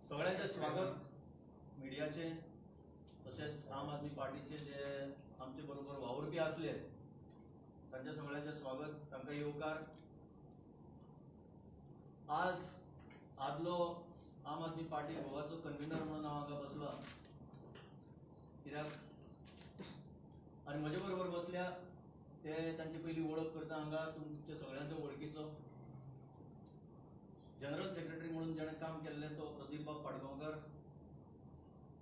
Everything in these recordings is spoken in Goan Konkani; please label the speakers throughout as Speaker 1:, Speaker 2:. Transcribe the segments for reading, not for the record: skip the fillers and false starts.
Speaker 1: सगळ्यांचें स्वागत मिडियाचें, तशेंच आम आदमी पार्टीचे जे आमचे बरोबर वावुरपी आसले तांचे सगळ्यांचें स्वागत, तांकां येवकार. आज आदलो आम आदमी पार्टी गोवाचो कन्व्हिनर म्हणून हांव हांगा बसला कित्याक आनी म्हजे बरोबर बसल्या ते तांची पयली वळख करता. हांगा तुमचे सगळ्यांचे वळखीचो जनरल सेक्रेटरी म्हणून जेणें काम केल्लें तो प्रदीप बाब पाडगांवकर,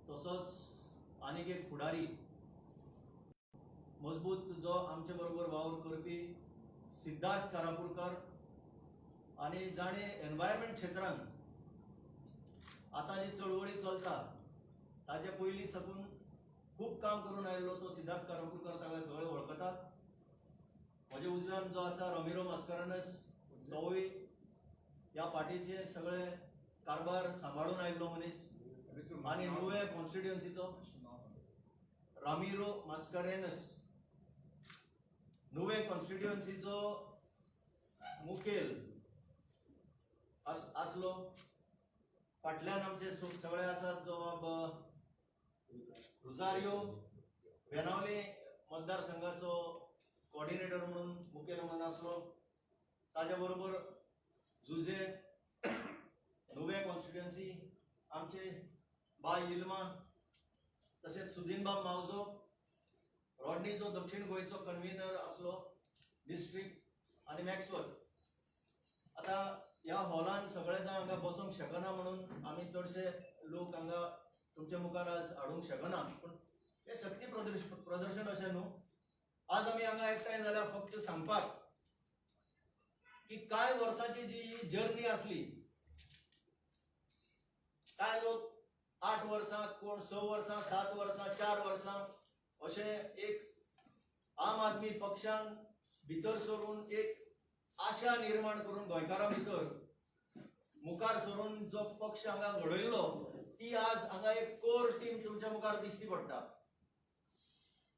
Speaker 1: तसोच आनीक एक फुडारी मजबूत जो आमचे बरोबर वावर करपी सिद्धार्थ कारापूरकर, आनी जाणें एनवायरमेंट क्षेत्रान आतां जी चळवळी चलता ताजे पयलीं साकून खूब काम करून आयिल्लो तो सिद्धार्थ कारापूरकर, ताका सगळे वळखतात. म्हज्या उजव्यान जो आसा रमिरो मास्कारेन्हस, तोवूय ह्या पार्टीचे सगळे कारभार सांबाळून आयिल्लो मनीस आनी नुवें कॉन्स्टिट्युएन्सीचो रामिरो मास्कारेन्हस नुवें कॉन्स्टिट्युएन्सीचो मुखेल आसलो. फाटल्यान आमचे सगळे आसात जो रुजारियो बेनावली मतदारसंघाचो कॉर्डिनेटर म्हणून मुखेल म्हणून आसलो. ताज्या बरोबर जुझे नुवें कॉन्स्टिट्युएन्सी आमचे बाय इल्मा, तशेंच सुदीनबाब मावजो रॉडनीचो दक्षिण गोंयचो कन्व्हिनर आसलो डिस्ट्रिक्ट, आनी मॅक्सवेल. आतां ह्या हॉलान सगळे जाण हांगा बसूंक शकना म्हणून आमी चडशे लोक हांगा तुमच्या मुखार आज हाडूंक शकना, पूण हें शक्ती प्रदर्शन अशें न्हू. आज आमी हांगा एकठांय जाल्यार फक्त सांगपाक की कांय वर्सांची जी जर्नी आसली, कांय लोक 8 वर्सां, कोण 6 वर्सां, 7 वर्सां, 4 वर्सां अशें एक आम आदमी पक्षान भितर सरून एक आशा निर्माण करून गोंयकारां भितर मुखार सरून जो पक्ष हांगा घडयल्लो ती आज हांगा एक कोर टीम तुमच्या मुखार दिश्टी पडटा.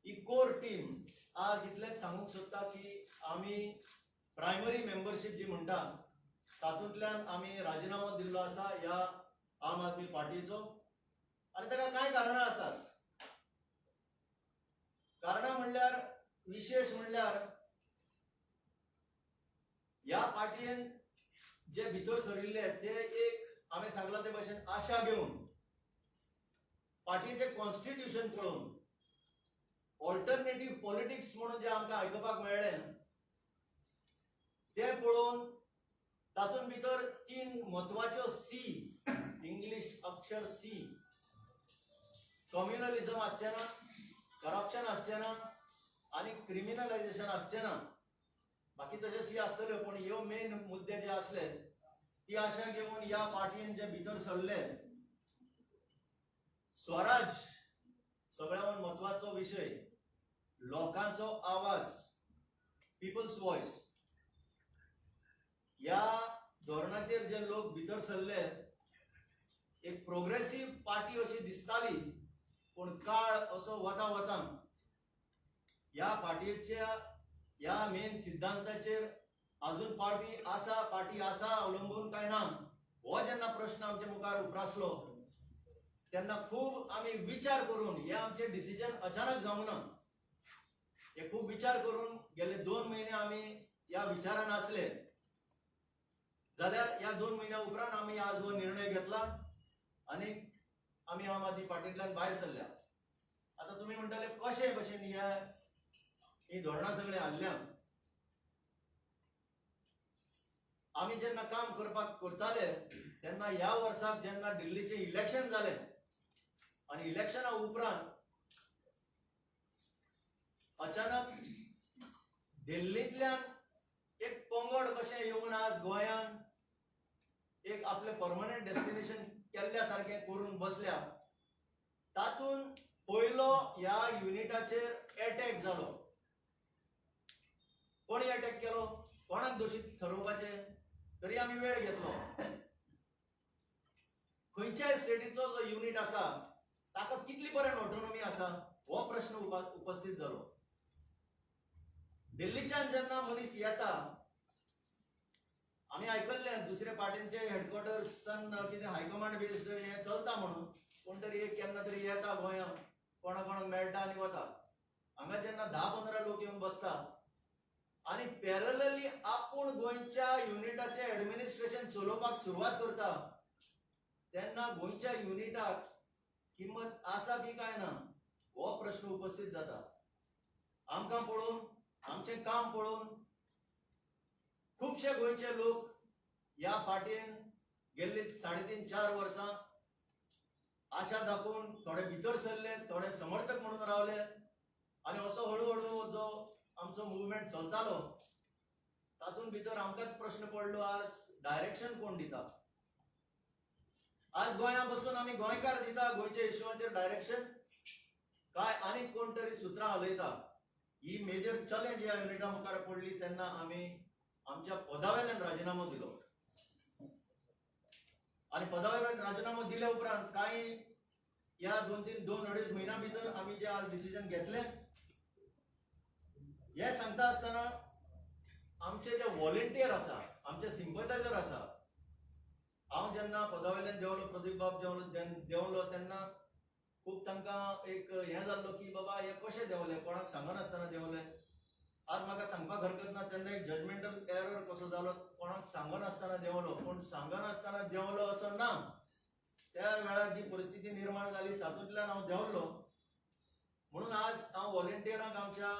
Speaker 1: ही कोर टीम आज इतलेंच सांगूंक सोदता की आमी प्रायमरी मेंबरशीप जी म्हणटा तातूंतल्यान आमी राजिनामो दिल्लो आसा ह्या आम आदमी पार्टीचो, आनी ताका कांय कारणां आसात. कारणां म्हणल्यार विशेश म्हणल्यार ह्या पार्टीन जे भितर सरिल्ले ते एक हांवें सांगलां ते भशेन आशा घेवन, पार्टीचें कॉन्स्टिट्युशन पळोवन, ऑल्टरनेटीव पॉलिटिक्स म्हणून जे आमकां आयकुपाक मेळ्ळें तें पळोवन तातूंत भितर 3 म्हत्वाच्यो सी, इंग्लीश अक्षर सी, कम्युनलिझम आसचें ना, करप्शन आसचें ना आनी क्रिमिनलायझेशन आसचें ना. बाकी तशे सी आसतल्यो, पूण ह्यो मेन मुद्दे जे आसले ती आशा घेवन ह्या पार्टीन जे भितर सरले. स्वराज सगळ्याहून म्हत्वाचो विशय, लोकांचो आवाज, पिपल्स वॉयस, ह्या धोरणाचेर जे लोक भितर सरले एक प्रोग्रेसीव पार्टी अशी दिसताली, पूण काळ असो वता वता ह्या पार्टीच्या ह्या मेन सिद्धांताचेर अजून पार्टी आसा, पार्टी आसा अवलंबून काय ना, हो जेन्ना प्रश्न आमच्या मुखार उप्रासलो तेन्ना खूब आमी विचार करून हे आमचे डिसिजन अचानक जावंक ना, हे खूब विचार करून गेले 2 म्हयने आमी ह्या विचारान आसले. जाल्यार ह्या 2 म्हयन्या उपरांत आमी आज हो निर्णय घेतला आनी आमी आम आदमी पार्टींतल्यान भायर सरल्या. आतां तुमी म्हणटाले कशें भशेन ह्या ही धोरणां सगळीं हाडल्या. आमी जेन्ना काम करपाक करताले तेन्ना ह्या वर्साक जेन्ना दिल्लीचें इलेक्शन जालें आनी इलेक्शना उपरांत अचानक दिल्लींतल्यान एक पंगड कशें येवन आज गोंयान एक आपलें परमनंट डेस्टिनेशन केल्ल्या सारकें करून बसल्या. तातूंत पयलो ह्या युनिटाचेर एटॅक जालो. कोणी एटॅक केलो, कोणाक दोशी ठरोवपाचें तरी आमी वेळ घेतलो. खंयच्याय स्टेटीचो जो युनिट आसा ताका कितली पर्यंत ऑटोनॉमी आसा हो प्रश्न उपस्थित जालो. दिल्लीच्यान जेन्ना मनीस येता आमी आयकल्लें दुसऱ्या पार्टींचे हेडक्वॉर्टर्सान कितें हायकमांड बेस्ड हें चलता म्हणून, कोण तरी एक केन्ना तरी येता गोंयांत, कोणा कोणाक मेळटा आनी वता. हांगा जेन्ना 10-15 लोक येवन बसता आनी पॅरलली आपूण गोंयच्या युनिटाचें एडमिनिस्ट्रेशन चलोवपाक सुरवात करता तेन्ना गोंयच्या युनिटाक किंमत आसा की काय ना हो प्रश्न उपस्थित जाता. आमकां पळोवन, आमचें काम पळोवन खुबशे गोंयचे लोक ह्या पार्टीन गेल्ली 3.5-4 वर्सां आशा दाखोवन थोडे भितर सरले, थोडे समर्थक म्हणून रावले आनी असो हळू हळू जो आमचो मुवमेंट चलतालो तातूंत भितर आमकांच प्रश्न पडलो, आज डायरेक्शन कोण दिता? आज गोंया बसून आमी गोंयकार दिता गोंयच्या इश्यूवाचेर डायरेक्शन, काय आनीक कोण तरी सुत्रां हलयता? ही मेजर चॅलेंज ह्या युनिटा मुखार पडली तेन्ना आमी आमच्या पदावेल्यान राजिनामो दिलो आनी पदावेल्यान राजिनामो दिल्या उपरांत कांय ह्या 2-3, 2.5 म्हयन्या भितर आमी जे आज डिसिजन घेतले. हे सांगता आसतना आमचे जे व्हॉलेंटियर आसा, आमचे सिंपथायझर आसा, हांव जेन्ना पदावेल्यान देंवलो, प्रदीप बाब देंवलो तेन्ना खूब तांकां एक हें जाल्लो की बाबा हे कशें देंवले, कोणाक सांगनासतना देंवले. आज म्हाका सांगपाक हरकत ना, तेन्ना एक जजमेंटल एरर कसो जालो, कोणाक सांगनासतना देंवलो, पूण सांगनासतना देंवलो असो ना. त्या वेळार जी परिस्थिती निर्माण जाली तातूंतल्यान हांव देंवलो. म्हणून आज हांव व्हॉलेंटियरांक आमच्या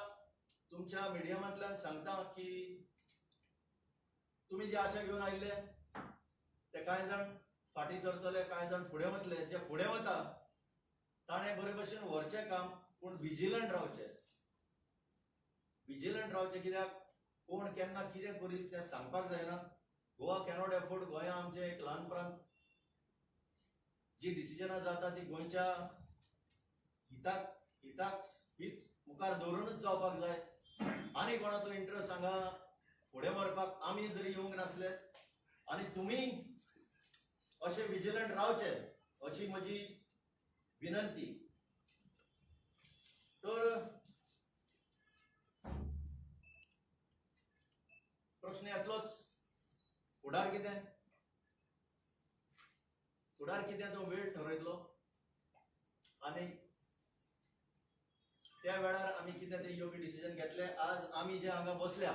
Speaker 1: तुमच्या मिडियमांतल्यान सांगता की तुमी जी आशा घेवन आयिल्ले ते कांय जाण फाटीं सरतले, कांय जाण फुडें वतले. जे फुडें वता ताणें बरे भशेन व्हरचें काम, पूण विजिलंट रावचें, विजिलंट रावचें, कित्याक कोण केन्ना कितें करीत तें सांगपाक जायना. गोवा कॅनॉट एफोर्ड, गोंया आमचें एक ल्हान प्रांत, जी डिसिजनां जाता ती गोंयच्या हिताक हीच मुखार दवरूनच जावपाक जाय. आनी कोणाचो इंट्रस्ट हांगा फुडें व्हरपाक आमी जरी येवंक नासले आनी तुमी अशे विजिलंट रावचे अशी म्हजी विनंती. तर प्रश्न येतलोच, फुडार कितें? फुडार कितें तो वेळ ठरयतलो आनी त्या वेळार आमी कितें ते योग्य डिसिजन घेतले. आज आमी जे हांगा बसल्या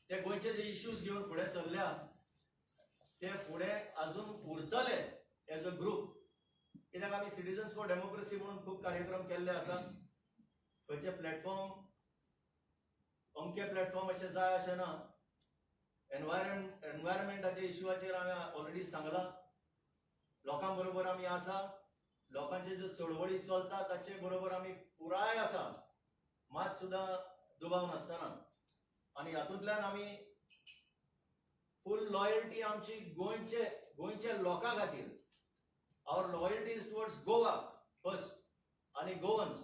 Speaker 1: ते गोंयचे जे इश्यूज घेवन फुडें सरल्या ते फुडें अजून उरतले एज अ ग्रूप, कित्याक आमी सिटीजन्स फॉर डेमोक्रेसी म्हणून खूब कार्यक्रम केल्ले आसात. खंयचे प्लॅटफॉर्म, अमके प्लॅटफॉर्म अशें जाय अशें ना. एनवायरमेंटाच्या इश्यूवाचेर हांवें ऑलरेडी सांगलां, लोकां बरोबर आमी आसा, लोकांचे ज्यो चळवळी चलता ताचे बरोबर आमी पुराय आसा, मात सुद्दां दुबाव नासतना. आनी हातूंतल्यान आमी फूल लॉयल्टी आमची गोंयचे लोकां खातीर. Our loyalty is towards Goa first आनी गोवन्स.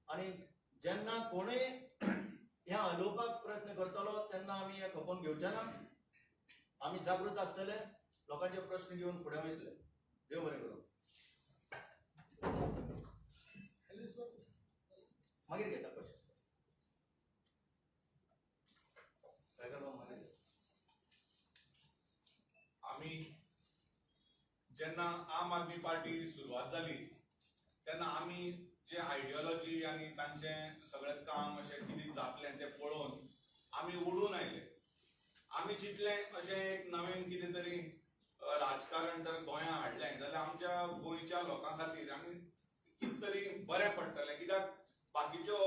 Speaker 1: आनी जेन्ना कोणूय ह्या हलोवपाक प्रयत्न करतलो तेन्ना आमी हें खपोवन घेवचे ना. आमी जागृत आसतले, लोकांचे प्रश्न घेवन फुडें वयतले. देव बरें करूं. मागीर घेता क्वेश्चन. मागीर
Speaker 2: आमी जेन्ना आम आदमी पार्टी सुरवात जाली तेन्ना आमी जे आयडियोलॉजी आनी तांचें सगळें काम अशें कितें जातलें तें पळोवन आमी उडून आयले. आमी चिंतलें अशें एक नवीन कितें तरी राजकारण जर गोंयांत हाडलें जाल्यार आमच्या गोंयच्या लोकां खातीर आमी कितें तरी बरें पडटलें, कित्याक बाकीच्यो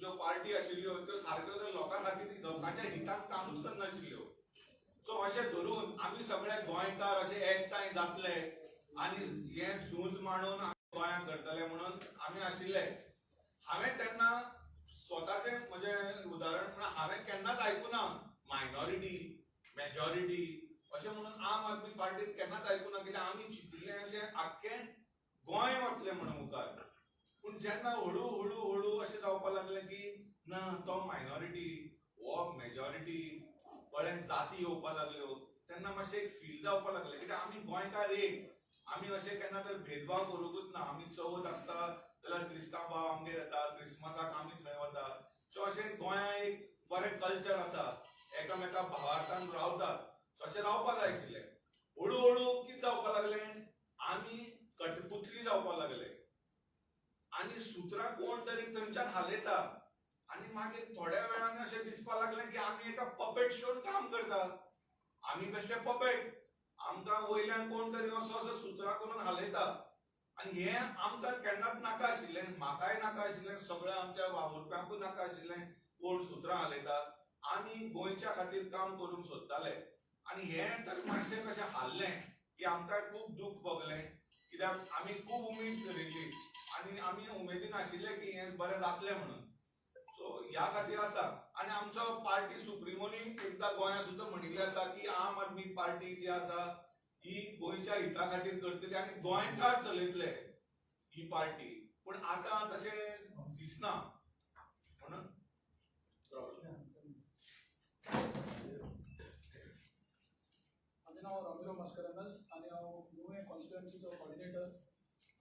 Speaker 2: ज्यो पार्टी आशिल्ल्यो त्यो सारक्यो तर लोकां खातीर लोकांच्या हिताक कामूच करनाशिल्ल्यो. सो अशें धरून आमी सगळे गोंयकार अशे एकठांय जातले आनी हें झूज मांडून आमी गोंयांत करतले म्हणून आमी आशिल्ले. हांवें तेन्ना स्वताचें म्हजें उदाहरण म्हणून हांवें केन्नाच आयकुना मायनॉरिटी मेजॉरिटी अशें म्हणून आम आदमी पार्टीन केन्नाच आयकुना, कित्याक आमी चिंतिल्लें अशें आख्खें गोंय वतलें म्हणून मुखार. पूण जेन्ना हळू हळू हळू अशें जावपाक लागलें की ना तो मायनॉरिटी हो मेजॉरिटी, कळ्ळें, जाती येवपाक लागल्यो तेन्ना मातशें एक फील जावपाक लागलें, कित्याक आमी गोंयकार एक, आमी अशें केन्ना तर भेदभाव करूंकूच ना. आमी चवथ आसता जाल्यार क्रिस्तांव भाव आमगेर येता, क्रिसमसाक आमी थंय वता. सो अशें गोंया एक बरें कल्चर आसा, एकामेका भावार्थान रावतात, सो अशें रावपा जाय आशिल्लें. हळू हळू कितें जावपा लागलें, आमी कटपुतली जावपा लागले आनी सुत्रां कोण तरी थंयच्यान हालयता आनी मागीर थोड्या वेळान अशें दिसपा लागलें की आमी एका पपेट शोन काम करता, आमी बेश्टे पपेट, आमकां वयल्यान कोण तरी असो असो सुत्रां करून हालयता. आनी हें आमकां केन्नाच नाका आशिल्लें, म्हाकाय नाका आशिल्लें, सगळ्या आमच्या वावुरप्यांकूय नाका आशिल्लें कोण सुत्रां हालयता. आमी गोंयच्या खातीर काम करूंक सोदताले आनी हें तर मातशें कशें हाल्लें की आमकां खूब दूख भोगलें, कित्याक आमी खूब उमेद धरिल्ली आनी आमी उमेदीन आशिल्ले की हें बरें जातलें म्हणून. सो ह्या खातीर आसा. आनी आमचो पार्टी सुप्रिमोनी एकदां गोंया सुद्दां म्हणिल्लें आसा की आम आदमी पार्टी जी आसा ही गोंयच्या हिता खातीर करतली आनी गोंयकार चलयतले ही पार्टी, पूण आतां तशें दिसना म्हणून प्रॉब्लम.
Speaker 3: म्हजें नांव रॉमिरो मस्करनस आनी हांव नुवें कॉन्स्टिट्युएन्सीचो कॉर्डिनेटर.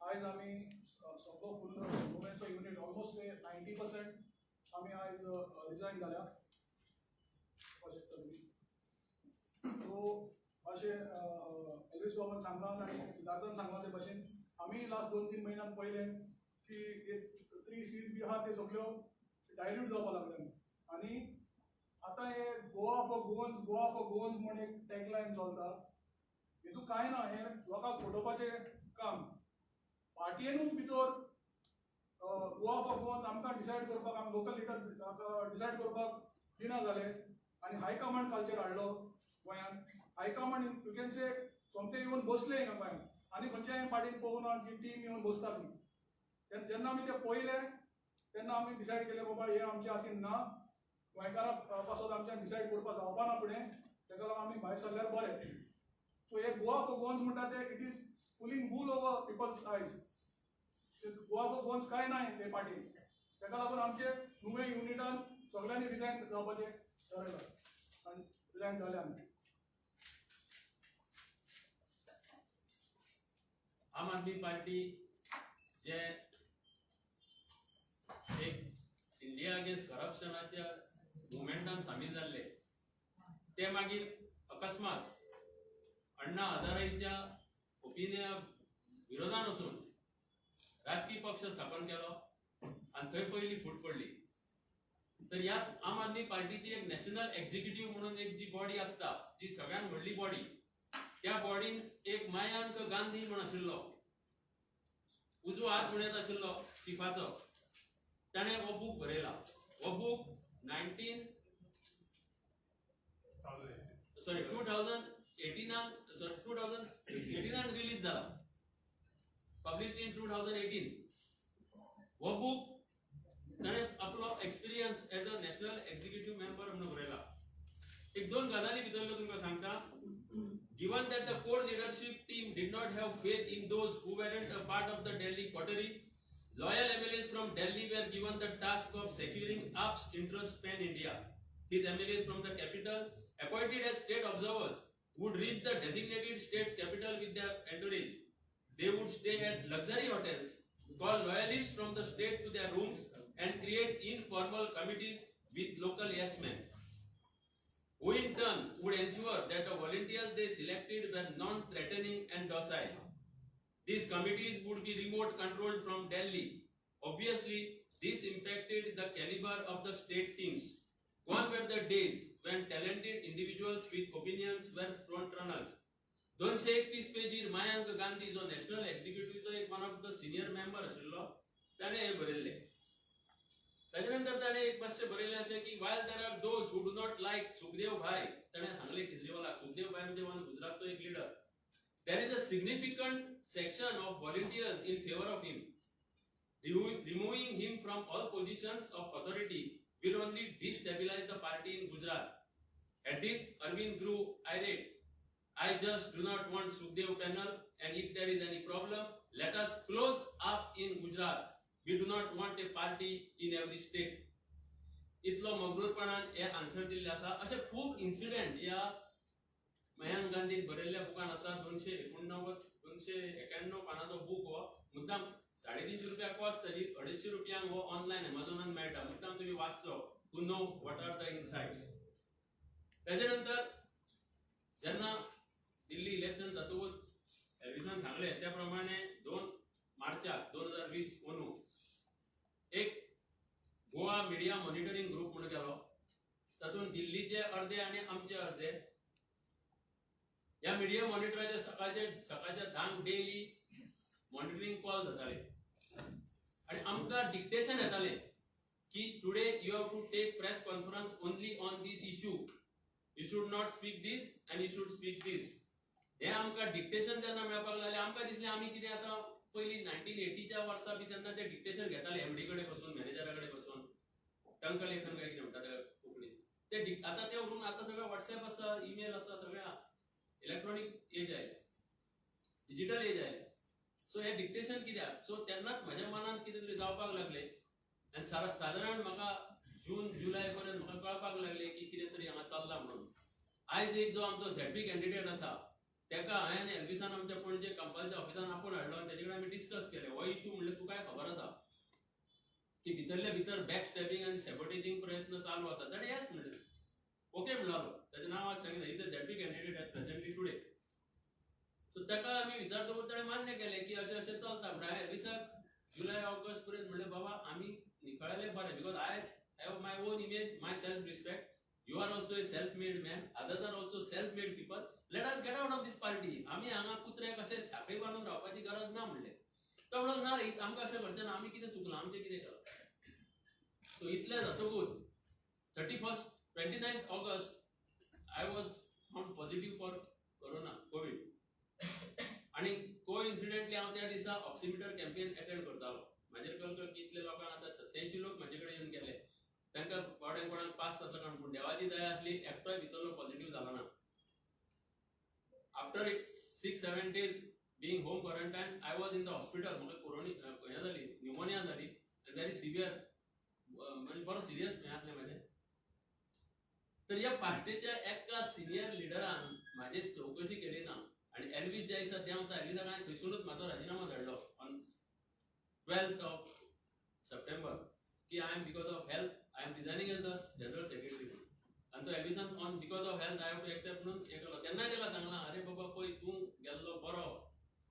Speaker 3: आयज आमी सगळो फूल नुवेंचो युनीट ऑलमोस्ट 90% आमी आयज रिजायन जाल्या पळोवंक शकता तुमी. सो अशें एल्वीस बाबान सांगलां आनी सिद्धार्थान सांगलां ते भशेन आमी लास्ट 2-3 म्हयन्यान पळयलें की एक 3 सीज बी आहा ते सगळ्यो डायल्यूट जावपाक लागले आनी आतां हे Goa for Goans, Goa for Goans म्हूण एक टॅगलायन चलता. हितून कांय ना, हें लोकांक फटोवपाचें काम. पार्टयेनूच भितर गोवा फॉर गोवन्स आमकां डिसायड करपाक, आम लोकल लिडर डिसायड करपाक दिना जाले आनी हायकमांड कल्चर हाडलो गोंयांत. High command you can से सोमते येवन बसले हिंगा गोंयांत आनी खंयच्याय पार्टीन पळोवंक ना की टीम येवन बसता ती. जेन्ना आमी ते पळयले तेन्ना आमी डिसायड केलें बाबा हें आमच्या हातीन ना, गोंयकारां पासत आमच्यान डिसायड करपाक जावपा ना फुडें, तेका लागून आमी भायर सरल्यार बरें. सो हे गोवा फॉर गोवन्स म्हणटा ते it is pulling wool over people's eyes. Goa for Goans कांय ना हे पार्टी, तेका लागून आमचे नुवें युनिटान सगळ्यांनी रिजायन जावपाचें ठरयलां आनी रिजायन जाले आमी.
Speaker 4: आम आदमी पार्टी जे एक इंडिया अगेन्स्ट करप्शनाच्या मुवमेंटान सामील जाल्ले ते मागीर अकस्मात अण्णा हजारेच्या ओपिनियना विरोधान वचून राजकीय पक्ष स्थापन केलो आनी थंय पयली फूट पडली. तर ह्या आम आदमी पार्टीची एक नॅशनल एक्झिक्युटीव म्हणून एक जी बॉडी आसता, जी सगळ्यांत व्हडली बॉडी, त्या बॉडीन एक मयांक गांधी म्हण आशिल्लो, उजवो हात म्हणत आशिल्लो चिफाचो, ताणें हो बूक बरयला. हो बूक 2018 रिलीज जाला, पब्लिश्ड इन 2018. हो बूक ताणें आपलो experience as a national executive member म्हणून बरयला. एक दोन गजाली भितरल्यो तुमकां सांगता. Given that the core leadership team did not have faith in those who weren't a part of the Delhi coterie, loyal MLAs from Delhi were given the task of securing AAP's interest pan-India. These MLAs from the capital, appointed as state observers, would reach the designated state's capital with their entourage. They would stay at luxury hotels, call loyalists from the state to their rooms, and create informal committees with local yes-men, who in turn would ensure that the volunteers they selected were non-threatening and docile. These committees would be remote controlled from Delhi. Obviously, this impacted the caliber of the state teams. Gone were the days when talented individuals with opinions were front runners. 231 पेजीर Mayank Gandhi जो नॅशनल एक्झिक्युटिव्हचो एक one of the senior member आशिल्लो ताणें हें बरयल्लें. ताजे नंतर ताणें एक मातशें बरयल्लें अशें की while there are those who do not like Sukhdev Bhai, ताणें सांगलें केजरीवालाक, सुखदेव भाई म्हणजे वन गुजरातचो एक leader, there is a significant section of volunteers in favour of him. Removing him from all positions of authority will only destabilize the party in Gujarat. At this, Arvind grew irate. I just do not want Sukhdev panel, and if there is any problem, let us close up in Gujarat. We do not want a party in every state. इतलो मगरूरपणान हे आन्सर दिल्ले आसा. अशे खूब इन्सिडेंट ह्या मयांक गांधीन बरयल्ल्या बुकान आसा. 289 291 पानाचो बूक हो, मुद्दाम 350 रुपया कॉस्ट ताजी, 250 रुपयांक हो ऑनलायन एमेझॉनान मेळटा. मुद्दाम तुमी वाचचो to know what are the insights. तेजे नंतर जेन्ना दिल्ली इलेक्शन जातकूच एल्विसान सांगलें त्या प्रमाणे 2 मार्चाक 2020 अंदू एक गोवा मिडिया मॉनिटरींग ग्रुप म्हणून केलो. तातूंत दिल्लीचे अर्दे आनी आमचे अर्दे. ह्या मिडिया मॉनिटराचे सकाळच्या 10 डेली मॉनिटरींग कॉल जाताले आनी आमकां डिक्टेशन येतालें की today you have to take press conference only on this issue, you should not speak this and you should speak this. हें आमकां डिक्टेशन जेन्ना मेळपाक लागलें आमकां दिसलें आमी कितें आतां पयलीं 1980च्या वर्सा बी तेन्ना ते डिक्टेशन घेताले एमडी कडेन बसून, मॅनेजरा कडेन बसून, टंकलेखन काय कितें म्हणटा ताका कोंकणीत ते. आतां ते उरून आतां सगळें वॉट्सॅप आसा, ईमेल आसा, सगळें इलेक्ट्रॉनीक एज आयलें, डिजिटल एज आयलें. सो हें डिक्टेशन कित्याक? सो तेन्नाच म्हज्या मनांत कितें तरी जावपाक लागलें आनी सादारण म्हाका जून जुलय पर्यंत म्हाका कळपाक लागलें की कितें तरी हांगा चल्लां म्हणून. आयज एक जो आमचो झेडपी कॅन्डिडेट आसा तेका हांवें आनी एल्विसान आमच्या पणजे कंपालच्या ऑफिसान आपोवन हाडलो आनी तेजे कडेन आमी डिस्कस केलें. हो इशू म्हणल्यार तुकाय खबर आसा की भितरल्या भितर बॅक स्टॅबिंग आनी सॅबोटेजींग प्रयत्न चालू आसा. ताणें येस म्हणलें, ओके म्हणलो. ताचें नांव आज सांगिना, is a ZP candidate at presently today. So ताका आमी विचारतकूच ताणें मान्य केलें की अशें अशें चलता. म्हणटा हांवें एल्विसाक जुलय ऑगस्ट पर्यंत म्हणलें बाबा आमी निकळले बरें, because I have my own image, my self respect, you are also a self made man, others are also self made people, let us get out of this party. आमी हांगा कुत्रे कशे साखळी बांदून रावपाची गरज ना म्हणलें. तो म्हणलो ना रे, आमकां अशें करचें ना, आमी कितें चुकलां, आमचें कितें केलां. सो इतलें जातकूच 31 29 August I was found positive for corona COVID. आनी को इन्सिडेंटली हांव त्या दिसा ऑक्सिमिटर कॅम्पेन अटेंड करतालो. म्हाजेर कळ्ळें की इतले लोकांक आतां 87 लोक म्हाजे कडेन येवन गेले, तांकां कोणाक कोणाक पास जातलो कारण, पूण देवाची दया आसली एकटोय भितरलो पॉझिटिव्ह जालो ना. After 6-7 days being home quarantine I was in the hospital. म्हाका कोरोनी हें जाली, न्युमोनिया जाली, व्हेरी सिवियर, म्हणजे बरो सिरियस हें आसलें म्हाजें. तर ह्या पार्टीच्या एका सिनियर लिडरान म्हाजी चवकशी केली ना आनी एल्वीस ज्या दिसा देंवता एल्विसाक हांवें थंयसरूच म्हाजो राजिनामो धाडलो ऑन 12th of September की I am because of health I am resigning as the general secretary. आनी तो एल्विसान on because of health I have to accept म्हणून हें केलो. तेन्नाय ताका सांगलां, अरे बाबा पळय तूं गेल्लो बरो,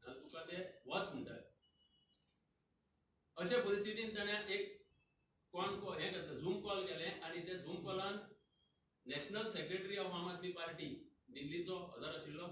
Speaker 4: तुका ते वच म्हणटाले. अशे परिस्थितीन ताणें एक कॉन हें घेतलें, झूम कॉल केलें आनी त्या झूम कॉलान national secretary of Aam Aadmi Party दिल्लीचो हजर आशिल्लो.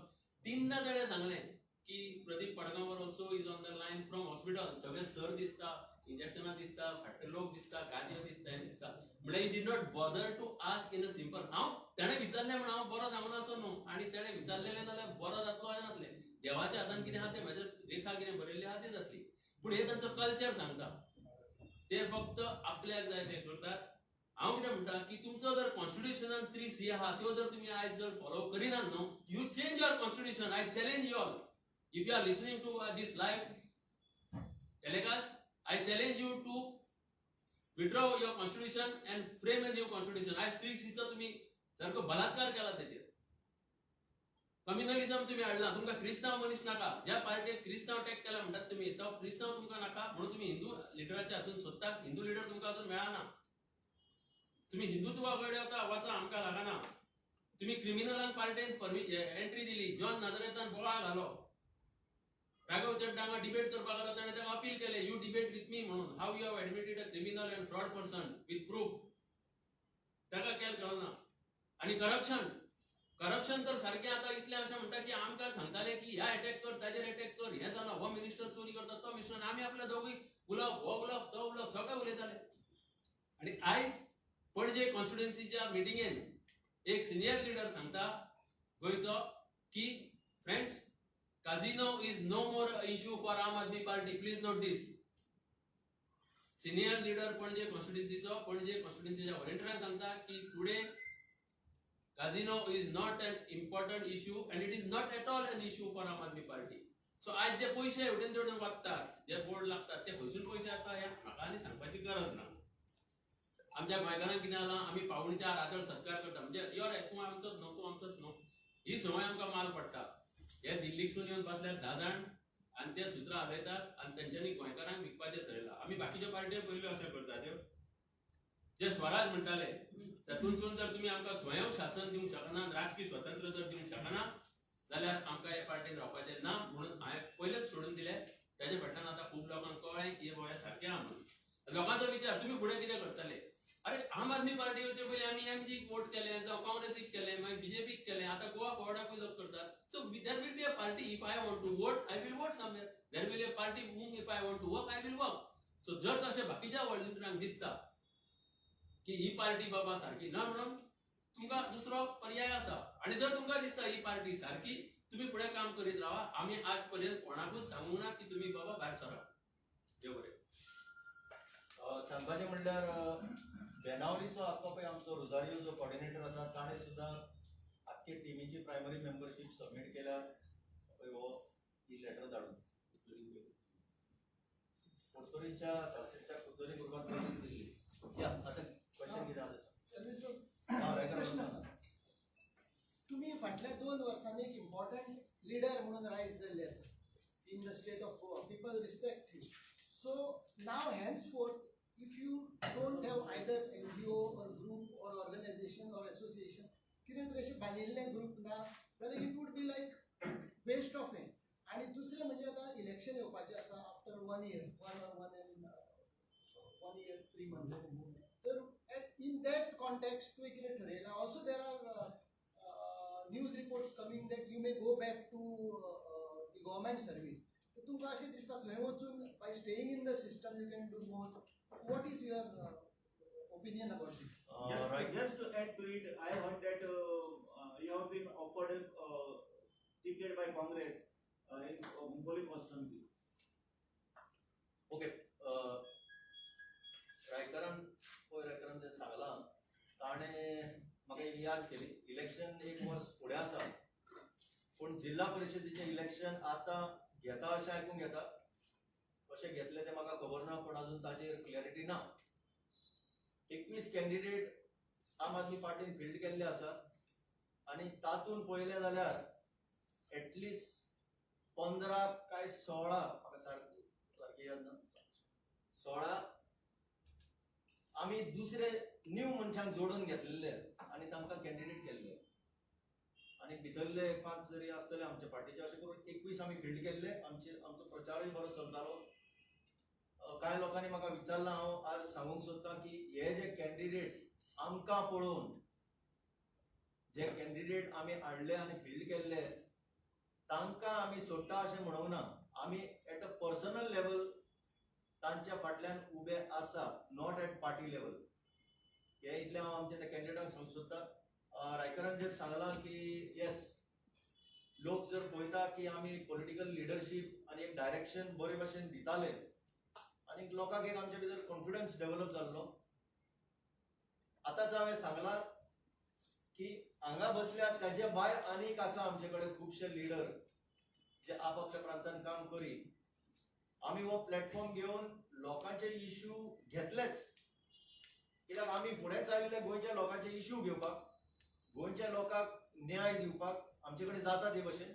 Speaker 4: तिन्ना ताणें सांगलें की Pradeep Padgaonkar also is on the line from hospital. सगळे सर दिसता, इंजेक्शनां दिसता, फाटले लोक दिसता, गादयो दिसता, हें दिसता. म्हणल्यार he did not bother to ask in a simple. हांव ताणें विचारलें म्हण हांव बरो जावना असो न्हू, आनी ताणें विचारलेलें जाल्यार बरो जातलो अशें नासलें. देवाच्या हातान कितें आहा तें म्हाजेर रेखा कितें बरयल्ली आहा ती जातली. पूण हे तांचो कल्चर सांगता, ते फक्त आपल्याक जाय तें करतात. हांव कितें म्हणटा की तुमचो जर कॉन्स्टिट्युशनान 3C आहा त्यो जर तुमी आयज जर फॉलो करिनात न्हू, you change your constitution. I challenge you all, if you are listening to this live telecast, I challenge you to withdraw your constitution and frame a new constitution. आयज 3Cचो तुमी सारको बलात्कार केला, तेचेर कम्युनलिझम तुमी हाडला. तुमकां क्रिस्तांव मनीस नाका. ज्या पार्टेक क्रिस्तांव टॅग केला म्हणटात तुमी, तो क्रिस्तांव तुमकां नाका म्हणून तुमी हिंदू लिडराच्या हातून सोदतात. हिंदू लिडर तुमकां अजून मेळना. तुमी हिंदुत्वा कडेन वता, वचा, आमकां लागना. तुमी क्रिमिनलांक पार्टेन एंट्री दिली. जॉन नाजरेतान बोवाळ घालो, राघव चड्डा हांगा डिबेट करपाक आसा, ताणें ताका अपील केलें, you debate with me म्हणून. How you have admitted a criminal and fraud person with proof? ताका केल कळना. आनी करप्शन, करप्शन तर सारकें आतां इतलें अशें म्हणटा की आमकां सांगताले की ह्या अटॅक कर, ताजेर अटॅक कर, हें जालां, हो मिनिस्टर चोरी करता, तो मिनिस्टर. आमी आपल्या दोगूय उलोवप, हो उलोवप, तो उलोवप, सगळें उलयताले. आनी आयज पणजे कॉन्स्टिट्युएन्सीच्या मिटिंगेन एक सिनियर लिडर सांगता गोंयचो की friends, casino is no more issue for Aam Aadmi Party, please note this. Senior leader Panaji कॉन्स्टिट्युएन्सीचो Panaji कॉन्स्टिट्युएन्सीच्या व्हॉलेंटियरांक सांगता की today casino is not an important issue and it is not at all an issue for Aam Aadmi Party. So आयज जे पयशे हेवटेन तेवटेन वतात, जे बोर्ड लागतात, ते खंयसून पयशे येता हें म्हाका आनी सांगपाची गरज ना. आमच्या गोंयकारांक कितें जालां, आमी 3:45 आदर सत्कार करता. म्हणजे यो रे तूं आमचोच न्हू, तूं आमचोच न्हू, ही संवय आमकां माल पडटा. हे दिल्लीकसून येवन बसल्यात 10 जाण आनी ते सुत्रां हालयतात आनी तेंच्यांनी गोंयकारांक विकपाचें थरयलां. आमी बाकीच्यो पार्ट्यो पयल्यो अशें करता त्यो. जे स्वराज म्हणटाले तातूंतसून जर तुमी आमकां स्वयं शासन दिवंक शकना, राजकी स्वतंत्र जर दिवंक शकना जाल्यार आमकां हे पार्टीन रावपाचें ना म्हणून हांवें पयलेच सोडून दिलें. ताजे फाटल्यान आतां खूब लोकांक कळ्ळें की हे सारकें आहा म्हणून. लोकांचो विचार तुमी फुडें कितें करतले? अरे आम आदमी पार्टी येवचे पयलीं आमी एमजीक वोट केले, जावं काँग्रेसीक केले, मागीर बीजेपीक केले, आतां गोवा फॉरवर्डाकूय लोक करतात. So there will be a party if I want to vote I will vote somewhere, there will be a party whom if I want to work I will work. So जर तशें बाकीच्या व्हॉलंटियरांक दिसता की ही पार्टी बाबा सारकी ना म्हणून तुमकां दुसरो पर्याय आसा, आनी जर तुमकां दिसता ही पार्टी सारकी, तुमी फुडें काम करीत रावा. आमी आज पर्यंत कोणाकूच सांगूंक ना की तुमी बाबा भायर सरा. देव बरें.
Speaker 1: सांगपाचें म्हणल्यार बेनावलीचो आख्खो पळय आमचो रोजारियो जो कॉर्डिनेटर आसा ताणें सुद्दां आख्खे टिमीची प्रायमरी मेंबरशीप सबमीट केल्या. पळय हो ही लेटर धाडून कुडतरीच्या सालसेटच्या कुडतरी ग्रुपान पयलीं दिल्ली. या आतां क्वेश्चन कितें आसा? हा, रायकर.
Speaker 5: प्रश्न आसा, तुमी फाटल्या 2 वर्सांनी एक इम्पॉर्टंट लिडर म्हणून रायज जाल्ले आसा in the state of Goa. People respect you. So now henceforth if you don't have either NGO or group or organization or association, कितें तरी अशें बांदिल्लें ग्रूप ना जाल्यार it would be like waste of हें. आनी दुसरें म्हणजे आतां इलेक्शन येवपाचें आसा after 1 year, 1 or 1 and 1 year 3 months. तर इन that context तुवें कितें ठरयलां? Also there are news reports coming that you may go back to the government service. तर तुमकां अशें दिसता थंय वचून by staying in the system you can do more? What is your opinion about this?
Speaker 1: Right.
Speaker 6: Just to add to it, I heard that you have been offered a ticket by Congress in Mumbai constituency.
Speaker 1: Okay, रायकरान पळय, रायकरान जें सांगलां ताणें म्हाका एक याद केली. इलेक्शन एक वर्स फुडें आसा, पूण जिल्हा परिशदेचें इलेक्शन आतां घेता अशें आयकूंक येता. कशें घेतलें तें म्हाका खबर ना, पूण अजून ताजेर क्लॅरिटी ना. 21 कॅन्डिडेट आम आदमी पार्टीन फिल्ड केल्ले आसा आनी तातूंत पळयलें जाल्यार एटलिस्ट 15 काय 16, म्हाका सारकी सारकी याद ना, 16 आमी दुसरे न्यू मनशांक जोडून घेतलेले आनी तांकां कॅन्डिडेट केल्ले आनी भितरले 5 जरी आसतले आमच्या पार्टीचे, अशें करून 21 आमी फिल्ड केल्ले. आमचे आमचो प्रचारूय बरो चलतालो. कांय लोकांनी म्हाका विचारलां, हांव आज सांगूंक सोदतां की हे जे कॅन्डिडेट आमकां पळोवन जे कॅन्डिडेट आमी हाडले आनी फिल्ड केल्ले तांकां आमी सोडटा अशें म्हणूंक ना. आमी एट अ पर्सनल लेवल तांच्या फाटल्यान उबे आसा, not at party level. हे इतलें हांव आमच्या त्या कॅन्डिडेटांक सांगूंक सोदतां. रायकरान जे सांगलां की येस, लोक जर पळयता की आमी पॉलिटिकल लिडरशीप आनी एक डायरेक्शन बरे भाशेन दिताले आनी लोकांक एक आमच्या भितर कॉन्फिडन्स डेव्हलप जाल्लो. आतांच हांवें सांगलां की हांगा बसल्यात ताजे भायर आनीक आसा आमचे कडेन खुबशे लिडर जे आपापल्या प्रांतान काम करी. आमी हो प्लॅटफॉर्म घेवन लोकांचे इश्यू घेतलेच, कित्याक आमी फुडें चालिल्ले गोंयच्या लोकांचे इश्यू घेवपाक, गोंयच्या लोकांक न्याय दिवपाक आमचे कडेन जाता ते भशेन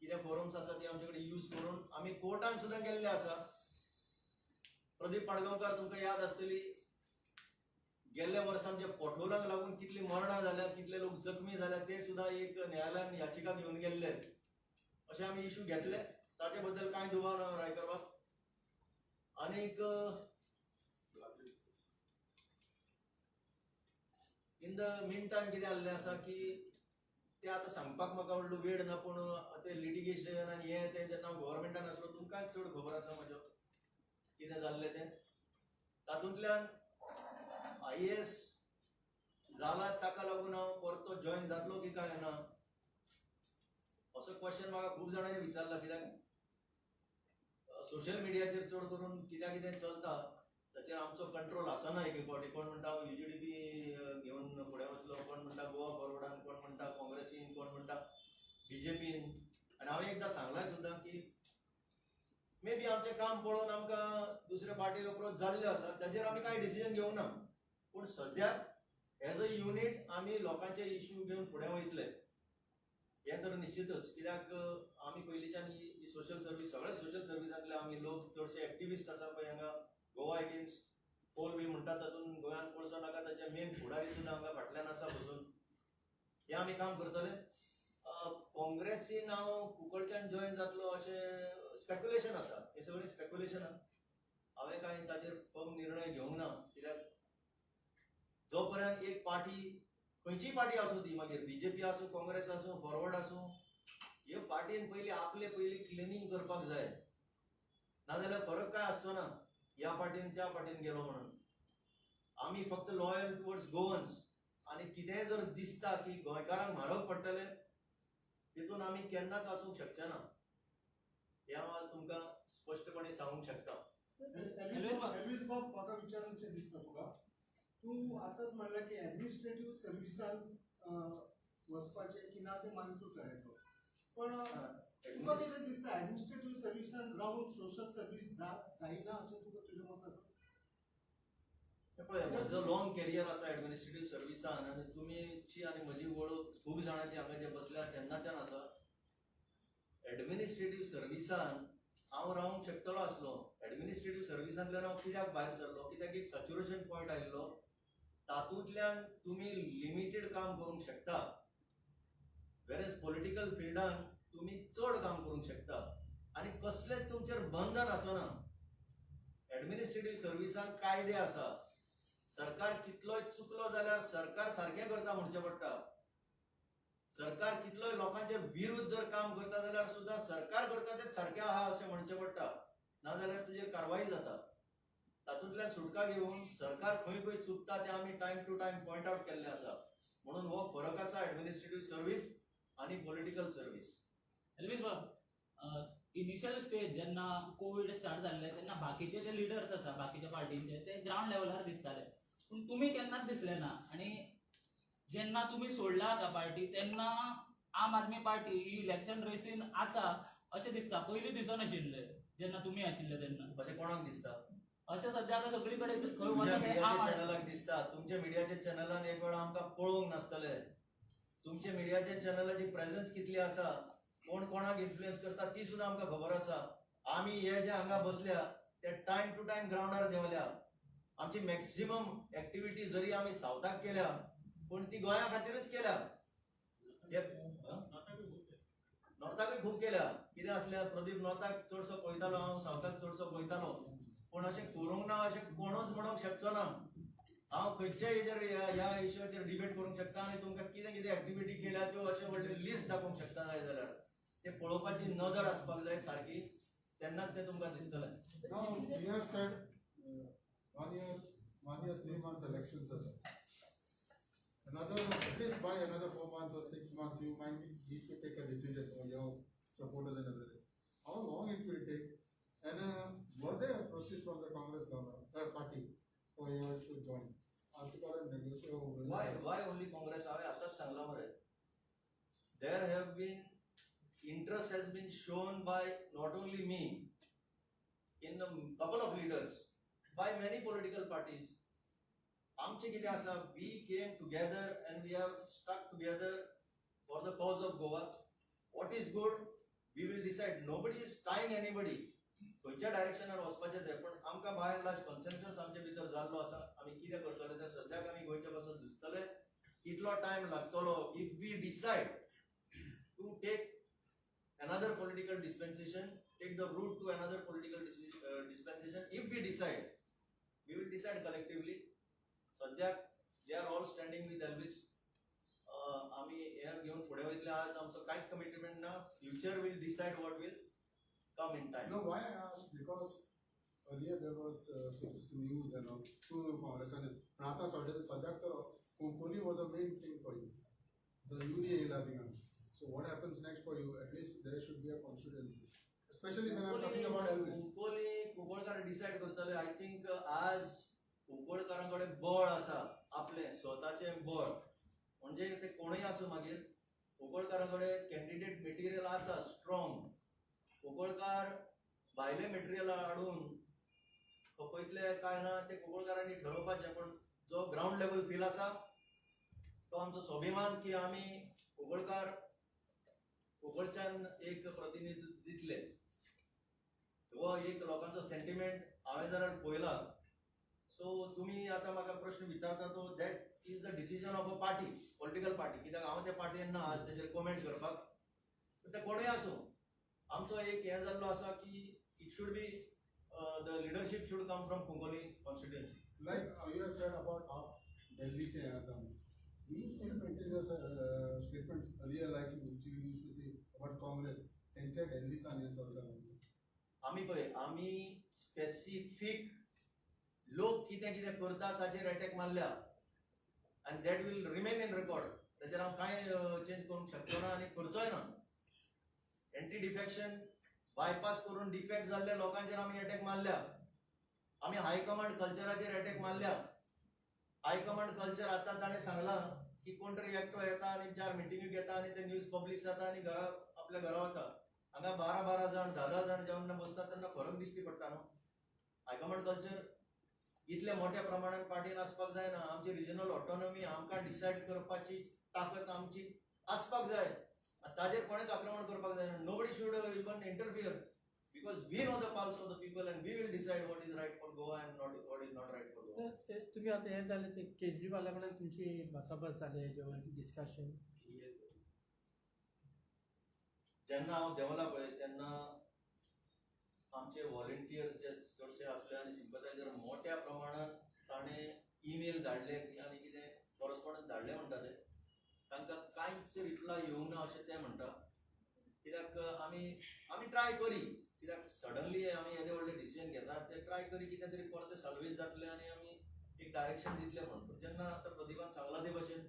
Speaker 1: कितें फोरम्स आसा ते आमचे कडेन यूज करून आमी कोर्टान सुद्दां गेल्ले आसा. प्रदीप पाडगांवकार तुमकां याद आसतली, गेल्ल्या वर्सा आमच्या पोटहोलांक लागून कितली मरणां जाल्या, कितले लोक जखमी जाल्या ते सुद्दां एक न्यायालयान याचिका घेवन गेल्ले. अशे आमी इश्यू घेतले, ताचे बद्दल कांय दुबाव ना रायकर बाब. आनीक इन the mean time कितें जाल्लें आसा की ते आतां सांगपाक म्हाका व्हडलो वेळ ना, पूण ते लिटिगेशन आनी हें तें जेन्ना हांव गव्हर्मेंटान आसलो तुमकांच चड खबर आसा म्हज्यो कितें जाल्लें तें. तातूंतल्यान IAS जाला ताका लागून हांव परतो जॉयन जातलो की काय ना असो क्वेश्चन म्हाका खूब जाणांनी विचारला, कित्याक सोशल मिडियाचेर चड करून कित्याक कितें चलता ताचेर आमचो कंट्रोल आसना. एक एक फावटी कोण म्हणटा हांव UGDP घेवन फुडें वतलो, कोण म्हणटा गोवा फॉरवर्डान, कोण म्हणटा काँग्रेसीन, कोण म्हणटा बीजेपीन. आनी हांवें एकदां सांगलां सुद्दां की मे बी आमचें काम पळोवन आमकां दुसऱ्या पार्टी अप्रोच जाल्ल्यो आसा, ताचेर आमी कांय डिसिजन घेवंक ना. पूण सद्याक एज अ युनीट आमी लोकांचे इश्यू घेवन फुडें वयतले हें तर निश्चितच, कित्याक आमी पयलींच्यान ही सोशल सर्वीस, सगळे सोशल सर्विसांतले आमी लोक चडशे एक्टिविस्ट आसा पळय हांगा. Goa against कोल बी म्हणटा तातूंत गोंयांत कोळसो नाका, ताचे मेन फुडारी सुद्दां हांगा फाटल्यान आसा बसून. हें आमी काम करतले. काँग्रेसीन हांव कुंकळच्यान जॉयन जातलो अशें स्पेक्युलेशन आसा. हें सगळें स्पेक्युलेशन आहा. हांवें कांय ताचेर फर्म निर्णय घेवंक ना, कित्याक जो पर्यंत एक पार्टी, खंयचीय पार्टी आसूं, ती मागीर बीजेपी आसूं, काँग्रेस आसूं, फॉरवर्ड आसूं, हे पार्टीन पयलीं आपले पयलीं क्लिनींग करपाक जाय. नाजाल्यार फरक काय आसचो ना ह्या पार्टीन त्या पार्टीन गेलो म्हणून. आमी फक्त लॉयल टुवर्ड्स गोवन्स आनी कितेंय जर दिसता की गोंयकारांक म्हारग पडटलें, तितून आमी केन्नाच आसूंक शकचे ना, हें हांव आज तुमकां स्पश्टपणे सांगूंक शकता.
Speaker 7: एल्विस बाब, म्हाका विचारूचें दिसता तुका. तूं आतांच म्हणलें की एडमिनिस्ट्रेटीव सर्विसान वचपाचें की ना तें मागीर तूं थारायतलो, पण तुका कितें दिसता, एडमिनिस्ट्रेटीव सर्विसान रावन सोशल सर्वीस जायना अशें तुका तुजें मत आसा?
Speaker 1: हें पळय, म्हजो लॉंग कॅरियर आसा एडमिनिस्ट्रेटीव सर्विसान आनी तुमीची आनी म्हजी वळख खूब जाणांची हांगा जे बसल्या तेन्नाच्यान आसा. एडमिनिस्ट्रेटीव सर्विसान हांव रावंक शकतलो आसलो. एडमिनिस्ट्रेटीव सर्विसांतल्यान हांव कित्याक भायर सरलो? कित्याक एक सॅच्युरेशन पॉयंट आयिल्लो. तातूंतल्यान तुमी लिमिटेड काम करूंक शकता, वेरएज पॉलिटिकल फिल्डान तुमी चड काम करूंक शकता आनी कसलेच तुमचेर बंधन आसना. एडमिनिस्ट्रेटीव सर्विसान कायदे आसा. सरकार कितलोय चुकलो जाल्यार सरकार सारकें करता म्हणचें पडटा. सरकार कितलोय लोकांचे विरुद्ध जर काम करता जाल्यार सुद्दां सरकार करता तें सारकें आहा अशें म्हणचें पडटा, नाजाल्यार तुजेर कारवाई जाता. तातूंतल्यान सुटका घेवन सरकार खंय खंय चुकता तें आमी time to time point out केल्लें आसा. म्हणून हो फरक आसा एडमिनिस्ट्रेटीव सर्वीस आनी पॉलिटिकल सर्वीस.
Speaker 8: एल्विस बाब, इनिशियल स्टेज जेन्ना कोवीड स्टार्ट जाल्ले तेन्ना बाकीचे जे लिडर्स आसा बाकीच्या पार्टींचे ते ग्रावंड लेवलार दिसताले, पूण तुमी केन्नाच दिसले ना. आनी जेन्ना तुमी सोडला आतां पार्टी तेन्ना आम आदमी पार्टी ही इलेक्शन रेसीन आसा अशें दिसता. पयलीं दिसनाशिल्लें जेन्ना तुमी आशिल्ले तेन्ना.
Speaker 1: अशें कोणाक दिसता?
Speaker 8: अशें सद्या आतां सगळी कडेन खंय
Speaker 1: तुमच्या
Speaker 8: वता ते आम
Speaker 1: मिडियाच्या
Speaker 8: आदमी
Speaker 1: चॅनलाक दिसता. तुमच्या मिडियाच्या चॅनलान एक वेळा आमकां पळोवंक नासतले. तुमच्या मिडियाच्या चॅनलाची प्रेझन्स कितली आसा, कोण कोणाक इन्फ्लुएन्स करता ती सुद्दां आमकां खबर आसा. आमी हे जे हांगा बसल्या ते टायम टू टायम ग्रावंडार देंवल्या. आमची मॅक्झिमम एक्टिविटी जरी आमी सावथाक केल्या, पूण ती गोंया खातीरच केल्या. नॉर्थाकूय खूब केल्या. कितें आसल्यार प्रदीप नॉर्थाक चडसो पळयतालो, हांव सावथाक चडसो पळयतालो, पूण अशें करूंक ना अशें कोणूच म्हणूंक शकचो ना. हांव खंयच्याय हेजेर ह्या इश्यूचेर डिबेट करूंक शकता आनी तुमकां कितें कितें एक्टिविटी केल्या त्यो अशें व्हडलें लिस्ट दाखोवंक शकता. जाय जाल्यार ते पळोवपाची नदर आसपाक जाय सारकी, तेन्नाच तें तुमकां दिसतलें.
Speaker 9: Now, we have said 1 year, 1 year, 3 months elections aside. Another, at least by another 4 months or 6 months, you might need to take a decision for your supporters and everything. How long it will take? And were there approaches from the Congress government, party for you to join? After negotiate.
Speaker 1: Why only Congress? हांवें आतांच सांगलां मरे, there have been interest has been shown by not only me, in couple of leaders, by many political parties. आमचें कितें आसा, we came together and we have stuck together for the cause of Goa. What is good, we will decide. Nobody is tying anybody खंयच्या डायरेक्शनार वचपाचें तें, पण आमकां बाय एंड लार्ज कॉन्सेन्सस आमचे भितर जाल्लो आसा आमी कितें करतले तें. सद्याक आमी गोंयच्या पासून झुजतले. कितलो टायम लागतलो, if we decide to take another political dispensation, take the route to another political dispensation, if we decide, we will decide collectively. सद्याक they are all standing with Elvis. आमी हे घेवन फुडें वयतले. आज आमचो कांयच कमिटमेंट ना. Future will decide what will come in time.
Speaker 9: No, why I asked, because earlier there was sources news and all to Congress and पण आता सध्या सद्याक तर Cuncolim was a main thing for you. The युनी येयला थिंगा. So what happens next for you? At least there should be a constituency. Especially when I'm talking about Elvis.
Speaker 1: Cuncolim Kunkalkar decide करतले. I think आज कुंकळकारां कडेन बळ आसा, आपलें स्वताचें बळ. म्हणजे ते कोणूय आसूं, मागीर कुंकळकारां कडेन कॅन्डिडेट मटेरियल आसा स्ट्रॉंग. कुंकळकार भायलें मटेरियल हाडून खपयतले काय ना ते कुंकळकारांनी ठरोवपाचें, पण जो ग्रावंड लेवल फील आसा तो आमचो स्वाभिमान की आमी कुंकळकार कुंकळच्यान एक प्रतिनिधी दितले. हो एक लोकांचो सेंटिमेंट हांवें जर पळयला. सो तुमी आतां म्हाका प्रश्न विचारता तो that is the decision of a party, political party. कित्याक हांव त्या पार्टयेन ना आज तेजेर कॉमेंट करपाक. ते कोणूय आसूं, आमचो एक हें जाल्लो आसा की it should be the leadership should come from Cuncolim constituency.
Speaker 9: Like you have said about दिल्लीचे आता, do you still maintain your statements earlier, like which you used to say about Congress, त्यांच्या दिल्लीसान हें चलता म्हणून?
Speaker 1: आमी पळय, आमी स्पेसिफीक लोक कितें कितें करता ताचेर अटॅक मारल्या आनी that will remain in record. ताचेर हांव कांय चेंज करूंक शकचो ना आनी करचोय ना. एंटी डिफेक्शन बायपास करून डिफेक्ट जाल्ल्या लोकांचेर आमी अटॅक मारल्या. आमी हायकमांड कल्चराचेर अटॅक मारल्या. हायकमांड कल्चर आतां ताणें सांगलां की कोण तरी एकटो येता आनी चार मिटिंग्यो घेता आनी ते न्यूज पब्लीश जाता आनी घरा आपल्या घरा वता. हांगा 12-12 जाण, 10-10 जाण जेन्ना बसतात तेन्ना फरक दिश्टी पडटा न्हू. हायकमांड कल्चर इतल्या मोठ्या प्रमाणात पार्टीन आसपाक जायना. आमची रिजनल ऑटोनॉमी आमकां डिसायड करपाची ताकद आमची आसपाक जाय. ताजेर कोणेच आक्रमण करपाक जायना. Nobody should even interfere because we know the pulse of the people and we will decide what is right for Goa and not what is not right for Goa.
Speaker 10: तुमी आतां हें जालें ते केजरीवाला कडेन तुमची भासाभास जाली डिस्कशन?
Speaker 1: जेन्ना हांव देंवला पळय तेन्ना आमचे व्हॉलंटियर्स जे चडशे आसले आनी सिंपथायझर मोठ्या प्रमाणात ताणें ईमेल धाडले आनी कितें कॉरस्पॉन्डन्स धाडले म्हणटा ते, तांकां कांयच रिप्लाय येवंक ना अशें ते म्हणटा. कित्याक आमी आमी ट्राय करी, कित्याक सडनली आमी येदे व्हडले डिसिजन घेतात ते ट्राय करी कितें तरी परतें साल्वेज जातलें आनी आमी एक डायरेक्शन दितले म्हणून. पूण जेन्ना आतां प्रदीपान सांगलां ते भशेन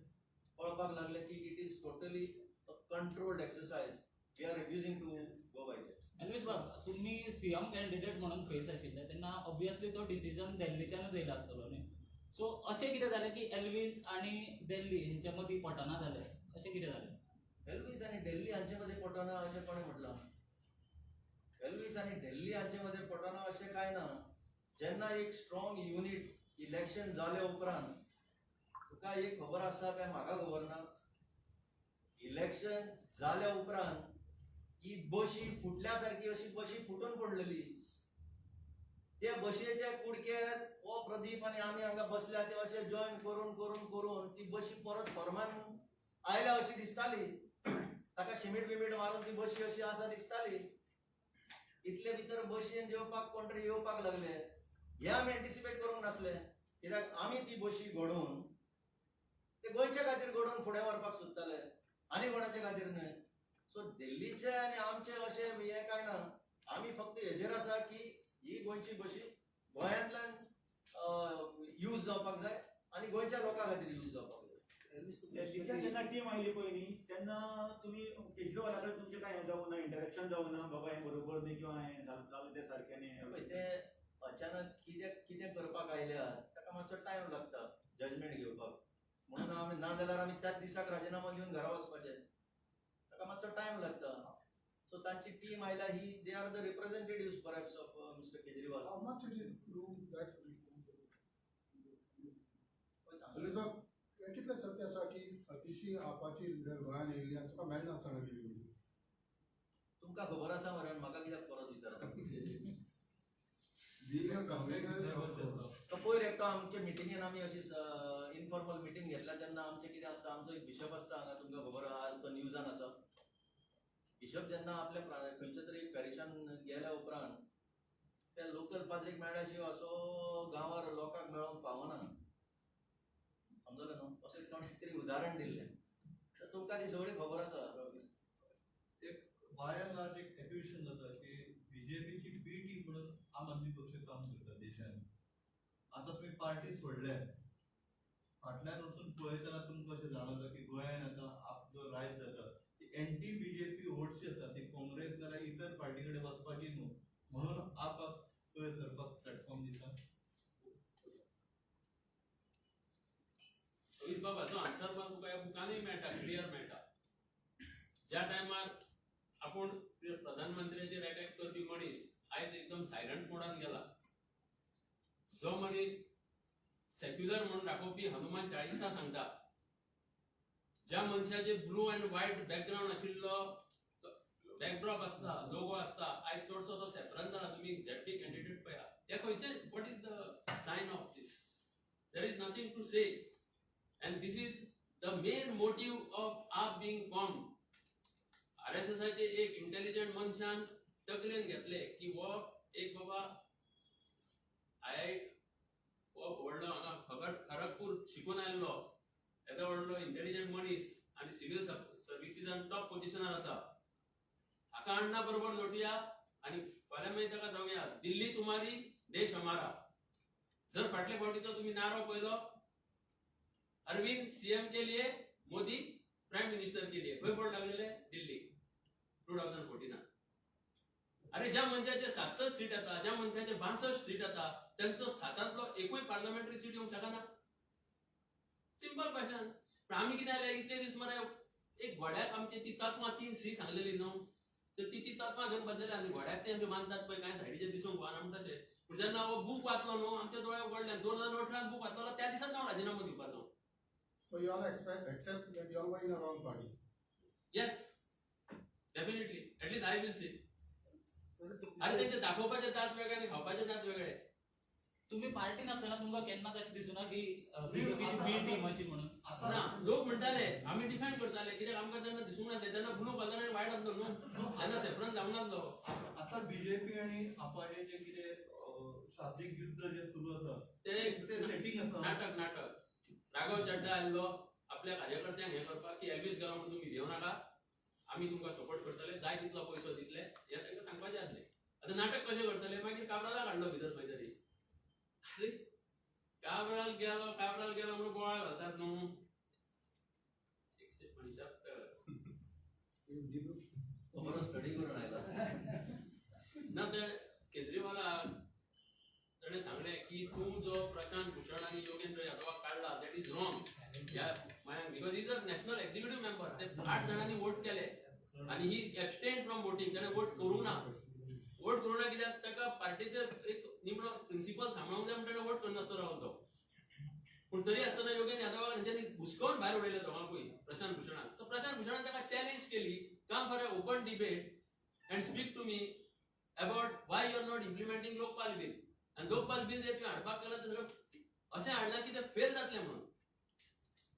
Speaker 1: कळपाक लागलें की it is totally a controlled exercise, we are refusing to go by that.
Speaker 8: Elvis बाब, तुम्ही सीएम कॅन्डिडेट म्हणून फेस आशिल्ले तेन्ना ऑब्वियसली तो डिसिजन दिल्लीच्यानूच येयला आसतलो न्ही. सो अशें कितें जालें की एल्वीस आनी दिल्ली हेंच्या मदीं पटना जालें, अशें कितें जालें?
Speaker 1: एल्वीस आनी दिल्ली हांचे मदीं पटना अशें कोणें म्हटलां? एल्वीस आनी दिल्ली हांचे मदीं पटना अशें कांय ना. जेन्ना एक स्ट्रॉंग युनीट इलेक्शन जाले उपरांत तुका एक खबर आसा काय म्हाका खबर ना, इलेक्शन जाल्या उपरांत ही बशी फुटल्या सारकी अशी बशी फुटून पडलेली. ते बशेचे कुडके हो प्रदीप आनी आमी हांगा बसल्या ते अशे जॉयन करून करून करून ती बशी परत फॉर्मान आयल्या अशी दिसताली. ताका शिमीट बिमीट मारून ती बशी अशी आसा दिसताली. इतले भितर बशेन जेवपाक कोण तरी येवपाक लागले हे आमी एंटिसिपेट करूंक नासले. कित्याक आमी ती बशी घडोवन ते गोंयच्या खातीर घडोवन फुडें व्हरपाक सोदताले आनी कोणाच्या खातीर न्हय. सो दिल्लीचे आनी आमचे अशें हें कांय ना. आमी फक्त हेजेर आसा की ही गोंयची बशी गोंयांतल्यान यूज जावपाक जाय आनी गोंयच्या लोकां खातीर यूज जावपाक जाय.
Speaker 6: दिल्लीच्यान जेन्ना टीम आयली पळय न्ही तेन्ना तुमी केजरीवाला कडेन तुमचें कांय हें जावं ना, इंटरेक्शन जावं ना, बाबा हें बरोबर न्ही किंवा हें जालें तें सारकें न्ही?
Speaker 1: ते अचानक कितें कितें करपाक आयल्या ताका मातसो टायम लागता जजमेंट घेवपाक. म्हणून आमी ना जाल्यार आमी त्याच दिसाक राजिनामो दिवन घरा वचपाचें, ताका मातसो टायम लागता. सो तांची टीम आयल्या ही they are the representative perhaps of Mister Kejriwal.
Speaker 9: How much it is true that बाब कितलें सत्य आसा की अतिशी आपाची लिडर गोंयांत येयल्ली आनी तुका मेळनासतना गेली वयली?
Speaker 1: तुमकां खबर आसा मरे, म्हाका कित्याक परत विचारता? तो पयर एकटो आमचे मिटिंगेन आमी अशी इनफॉर्मल मिटींग घेतल्या तेन्ना आमचें कितें आसता, आमचो एक बिशप आसता हांगा, तुमकां खबर आहा, आज तो न्यूजान आसा. बिशप जेन्ना आपल्या खंयच्या तरी पॅरिशान गेल्या उपरांत त्या लोकल पाद्रीक मेळ्ळ्या शिवाय असो गांवार लोकांक मेळोंक पावना, समजलें न्हू? अशें कोणें तरी उदाहरण दिल्लें. तर तुमकां ती सगळी खबर आसा.
Speaker 11: एक बाय अँड लार्ज एक एक्विशन जाता की बीजेपीची बी टीम म्हणून आम आदमी पक्ष काम करता देशान. आतां तुमी पार्टी सोडल्या, फाटल्यान वचून पळयतना तुमकां अशें जाणवता की गोंयान आतां आप जो रायज जाता ती एंटी बीजेपी वोट्स जी आसा ती काँग्रेस नाल्यार इतर पार्टी कडेन वचपाची न्हू म्हणून आपाक वयर सरपाक प्लॅटफॉर्म दिता.
Speaker 4: रोहित बाब, हाचो आन्सर म्हाका तुका ह्या बुकानूय मेळटा, क्लियर मेळटा. ज्या टायमार आपूण प्रधानमंत्र्याचेर अटॅक करपी मनीस आयज एकदम सायलंट मोडान गेला. जो मनीस सेक्युलर म्हणून दाखोवपी हनुमान चाळीसा सांगता, ज्या मनशाचे ब्लू अँड व्हायट बॅकग्रावंड आशिल्लो बॅकड्रॉप आसता, लोगो आसता, आयज चडसो तो सेफ्रन जाला. तुमी झेडपी कॅन्डिडेट पळया, हे खंयचे, what is the sign of this? There is nothing to say. And this is the main motive of AAP being formed. आरएसएसाचे एक इंटेलिजंट मनशान तकलेन घेतले की हो एक बाबा आय I हो व्हडलो हांगा खबर खरगपूर शिकून आयल्लो, येदो व्हडलो इंटेलिजंट मनीस आनी सिव्हील सर्विसीसान टॉप पोझिशनार आसा, हाका अण्णा बरोबर जोडया आनी फाल्यां मागीर ताका सांगया, दिल्ली तुम्हारी, देश हमारा. जर फाटले फावटीचो तुमी नारो पळयलो, अरविंद सीएम के लिए, मोदी प्रायम मिनिस्टर के लिए, खंय बोर्ड लागलेले? दिल्ली, 2014. अरे, ज्या मनशाचे 67 सीट येता, ज्या मनशाचे 62 सीट येता, त्यांचो सातांतलो एकूय पार्लमेंटरी सीट येवंक शकना, सिंपल भाशेन. पण आमी कितें जालें, इतले दीस मरे एक घोड्याक आमची ती तत्वां तीन सी सांगलेली न्हू, तर ती ती तत्वां घेवन बसलेले आनी घोड्याक ते अशें मानतात पळय, कांय सायडीचे दिसूंक फावना म्हण तशें. पूण जेन्ना हो बूक वाचलो न्हू, आमच्या दोळे उगडले. 2018 बूक वाचलो, त्या दिसाच हांव राजिनामो दिवपाचो.
Speaker 9: So you all accept that you all were in a wrong party.
Speaker 4: Yes, definitely. At least I will say. अरे, तेंचे दाखोवपाचे दांत वेगळे आनी खावपाचे दांत वेगळे.
Speaker 8: तुम्ही पार्टी नासतना तुमकां केन्ना तशें दिसुना की बीजेपीची बी टीम अशी म्हणून?
Speaker 4: ना, लोक म्हणटाले, आमी डिफेंड करताले, कित्याक आमकां तेन्ना दिसूंक नासलें. तेन्ना ब्लू कलर आनी वायट आसलो न्हू, तेन्ना सेफ्रन जावंक नासलो.
Speaker 11: आता बीजेपी आणि आपाचे जे कितें शाब्दिक युद्ध जे सुरू आसा,
Speaker 4: ते
Speaker 11: ते सेटिंग आसा.
Speaker 4: नाटक, नाटक. राघव चड्डा आयल्लो आपल्या कार्यकर्त्यांक हें करपाक की एल्वीस गेलो म्हणून तुमी भियेव नाका, आमी तुमकां सपोर्ट करतले, जाय तितलो पयसो दितले, हें तांकां सांगपाचें आसलें. आतां नाटक कशें करतले? मागीर काब्राला काडलो भितर खंय तरी. अरे, काब्राल गेलो, काब्राल गेलो म्हणून बोवाळ घालतात न्हू. 175.
Speaker 1: बरो स्टडी करून आयला.
Speaker 4: ना, ते केजरीवालाक ताणें सांगलें की तूं जो प्रशांत भूषण आनी योगेंद्र यादवाक काडला, that is wrong ह्या because is a national executive member. ते आठ जाणांनी वोट केले आनी ही एबस्टेन फ्रॉम वोटींग. ताणें वोट करूंक ना. वोट करूंक ना कित्याक ताका पार्टीचेर एक निमणो प्रिंसिपल सांबाळूंक जाय म्हूण ताणें वोट करनासलो रावलो तो. पूण तरी आसतना योगेंद्र यादवाक तेंच्यांनी घुसकोवन भायर उडयले दोगांकूय, प्रशांत भूषणाक. सो प्रशांत भूषणान ताका चॅलेंज केली, come for a open debate and speak to me about why you are not implementing Lokpal bill. आनी लोकपाल बील जे तुवें हाडपाक केलां, ते सगळें अशें हाडलां की ते फेल जातलें म्हणून.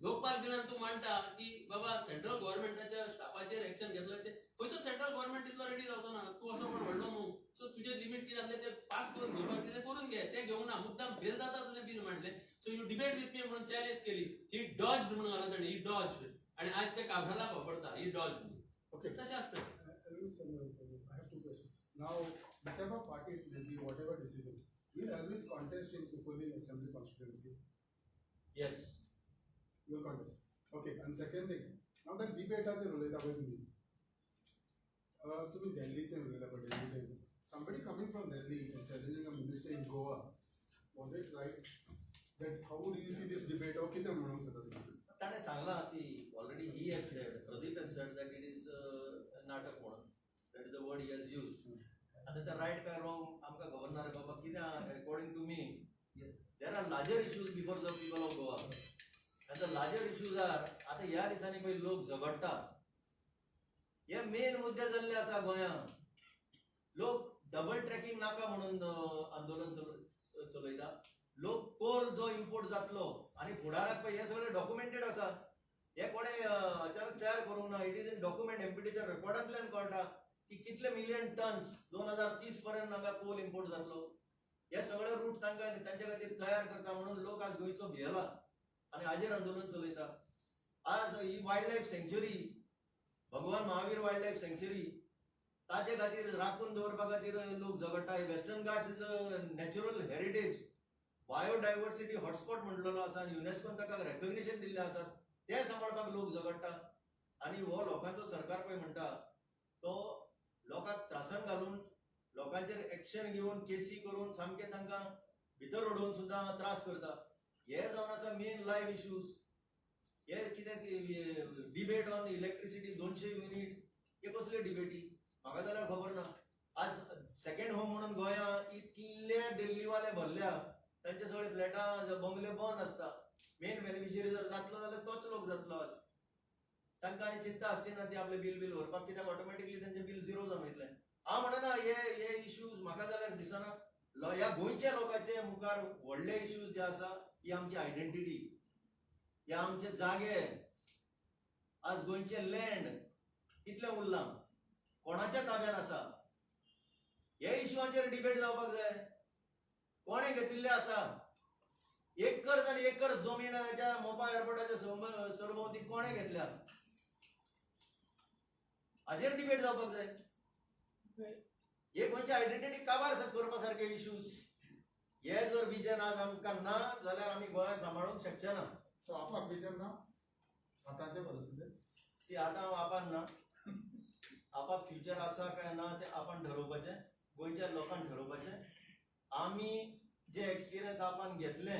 Speaker 4: लोकपाल बिलान तूं मांडटा की बाबा सेंट्रल गव्हर्मेंटाच्या स्टाफाचेर एक्शन घेतलो, ते खंयचो सेंट्रल गव्हर्मेंट तितलो रेडी जावचो ना. तूं असो कोण व्हडलो न्हू. सो तुजें लिमीट कितें आसलें, ते पास करून घेवपाक कितें करून घे. ते घेवंक ना, मुद्दाम फेल जाता तसलें बील मांडलें. So you debate with me म्हणून चॅलेंज केली. He dodged म्हणून घाला ताणें, he dodged. आनी आयज ते काब्रालाक वापरता, he dodged.
Speaker 9: Okay.
Speaker 4: तशें आसता.
Speaker 9: Elvis, I have two questions. Now, whichever party it may be, whatever decision, will Elvis contest in Cuncolim Assembly constituency?
Speaker 4: Yes.
Speaker 9: You will contest. Okay, and second thing, now that डिबेटाचेर उलयता पळय तुमी, तुमी दिल्लीचेर उलयता पळय, दिल्लीचेर, somebody coming from Delhi and challenging a minister in Goa, was it right? That how would you see this debate or कितें म्हणूंक शकता तुमी?
Speaker 1: ताणें सांगलां, see, already he has said, Pradeep has said that it is नाटक म्हणून. That is the word he has used. आतां ते रायट काय रॉंग आमकां खबर ना रे बाबा. कित्याक, according to me there are larger issues before the people of Goa, and the larger issues are आतां ह्या दिसांनी पळय लोक झगडटा, हे मेन मुद्दे जाल्ले आसा गोंयांत. लोक डबल ट्रॅकिंग नाका म्हणून आंदोलन चलयता. लोक कोल जो इम्पोर्ट जातलो आनी फुडाराक पळय, हे सगळे डॉक्युमेंटेड आसा, हे कोणे अचानक तयार करूंक ना. It is in document. एमपीटीच्या रेकॉर्डांतल्यान कळटा की कितले मिलियन टन्स 2030 पर्यंत हांगा कोल इम्पोर्ट जातलो. हे सगळे रूट तांकां तांच्या खातीर तयार करता म्हणून लोक आज गोंयचो भियेला आनी हाजेर आंदोलन चलयता. आज ही वायल्ड लायफ सँक्च्युरी, भगवान महावीर वायल्ड लायफ सँक्च्युरी, ताजे खातीर राखून दवरपा खातीर लोक झगडटा. Western Ghats is a natural heritage, biodiversity hotspot म्हणलेलो आसा आनी युनेस्कोन ताका रेकग्निशन दिल्लें आसा. तें सांबाळपाक लोक झगडटा आनी हो लोकांचो सरकार पळय म्हणटा तो लोकांक त्रासान घालून, लोकांचेर एक्शन घेवन, केसी करून, सामके तांकां भितर उडोवन सुद्दां त्रास करता. हे जावन आसा मेन लायव्ह इश्यूज. हे कितें डिबेट ऑन इलेक्ट्रिसिटी, 200 युनीट, हे कसले डिबेटी म्हाका जाल्यार खबर ना. आज सेकंड होम म्हणून गोंया इतले दिल्लीवाले भरल्या, तांचे सगळे फ्लॅटां बंगले बंद आसता. मेन बेनिफिशियरी जर जातलो जाल्यार तोच लोक जातलो. आज तांकां आनी चिंता आसची ना ती आपलें बील बील भरपाक, कित्याक ऑटोमॅटिकली तांचें बील झिरो जावन वयतलें. हांव म्हणना हे हे इश्यूज म्हाका जाल्यार दिसना. ह्या गोंयच्या लोकांचे मुखार व्हडले इश्यूज जे आसा ही आमची आयडेंटिटी, हे आमचे जागे. आज गोंयचें लँड कितलें उरलां, कोणाच्या ताब्यान आसा, हे इश्यूआंचेर डिबेट जावपाक जाय. कोणें घेतिल्लें आसा एकर आनी एकर जमीनाच्या मोपा एअरपोर्टाच्या सरभोंवती कोणें घेतल्या, हाजेर डिबेट जावपाक जाय. हे गोंयची आयडेंटिटी काबार करपा सारके इश्यूज. हे जर विजन आज आमकां ना जाल्यार आमी गोंया सांबाळूंक शकचे ना.
Speaker 9: सो आपाक विजन ना आतांचे परिस्थितीत?
Speaker 1: सी, आतां हांव आपान ना, आपाक फ्युचर आसा काय ना तें आपण ठरोवपाचें, गोंयच्या लोकांक ठरोवपाचें. आमी जे एक्सपिरियन्स आपण घेतले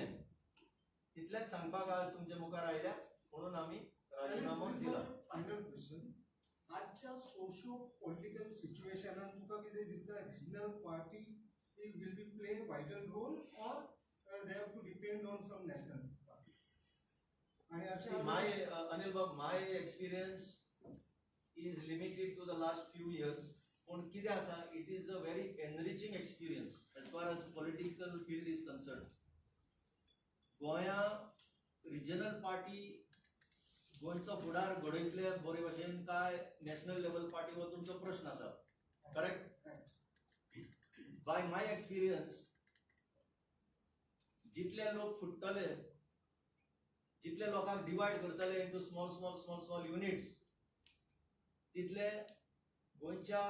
Speaker 1: तितलेंच सांगपाक आज तुमच्या मुखार आयल्या, म्हणून आमी राजिनामो दिला.
Speaker 7: फायनल क्वेश्चन, आजच्या सोशो पॉलिटिकल सिच्युएशनान तुका कितें दिसता, regional party will be play vital role or they have to depend on some national party? आणि
Speaker 1: See, my Anil Bab, my experience is limited to the last few years. पूण कितें आसा, it is a very enriching experience as far as political field is concerned. गोंया रिजनल पार्टी गोंयचो फुडार घडयतले बरे भशेन काय नॅशनल लेवल पार्टी हो तुमचो प्रश्न आसा, करेक्ट? बाय my experience, जितले लोक फुट्टले, जितले लोकांक डिवायड करतले into small small small small units, तितले गोंयच्या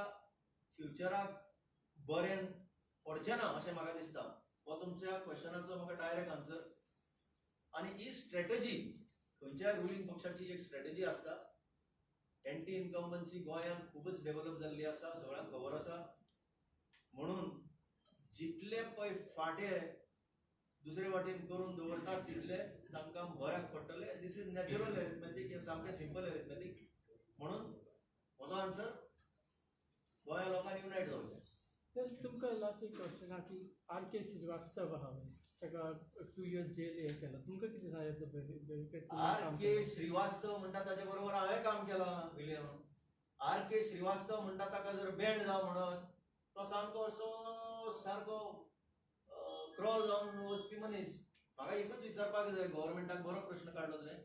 Speaker 1: फ्युचराक बरें पडचें ना अशें म्हाका दिसता. हो तुमच्या क्वेश्चनाचो म्हाका डायरेक्ट आन्सर. आनी ही स्ट्रॅटजी खंयच्याय रुलींग पक्षाची एक स्ट्रॅटजी आसता. एंटी इनकम्बन्सी गोंयांत खुबूच डेव्हलप जाल्ली आसा, सगळ्यांक खबर आसा. म्हणून जितले पळय फांटे दुसरे वाटेन करून दवरतात तितले तांकां बऱ्याक पडटले. This is natural arithmetic, हें सामकें सिंपल एरिथमेटीक. म्हणून म्हजो आन्सर, गोंया लोकांनी युनायट जावचें.
Speaker 10: तर तुमकां लास्ट एक क्वेश्चन आहा की आर के श्रीवास्तव आहा ताका 2 इयर्स जेल हें केलां, तुमकां कितें सांगता?
Speaker 1: आर के श्रीवास्तव म्हणटा ताचे बरोबर हांवें काम केलां, विलियम. आर के श्रीवास्तव म्हणटा ताका जर बँड जावं म्हणत, तो सामको असो सारको क्रॉस जावन वचपी मनीस. म्हाका एकूच विचारपाक जाय गव्हर्मेंटाक, बरो प्रश्न काडलो तुवें.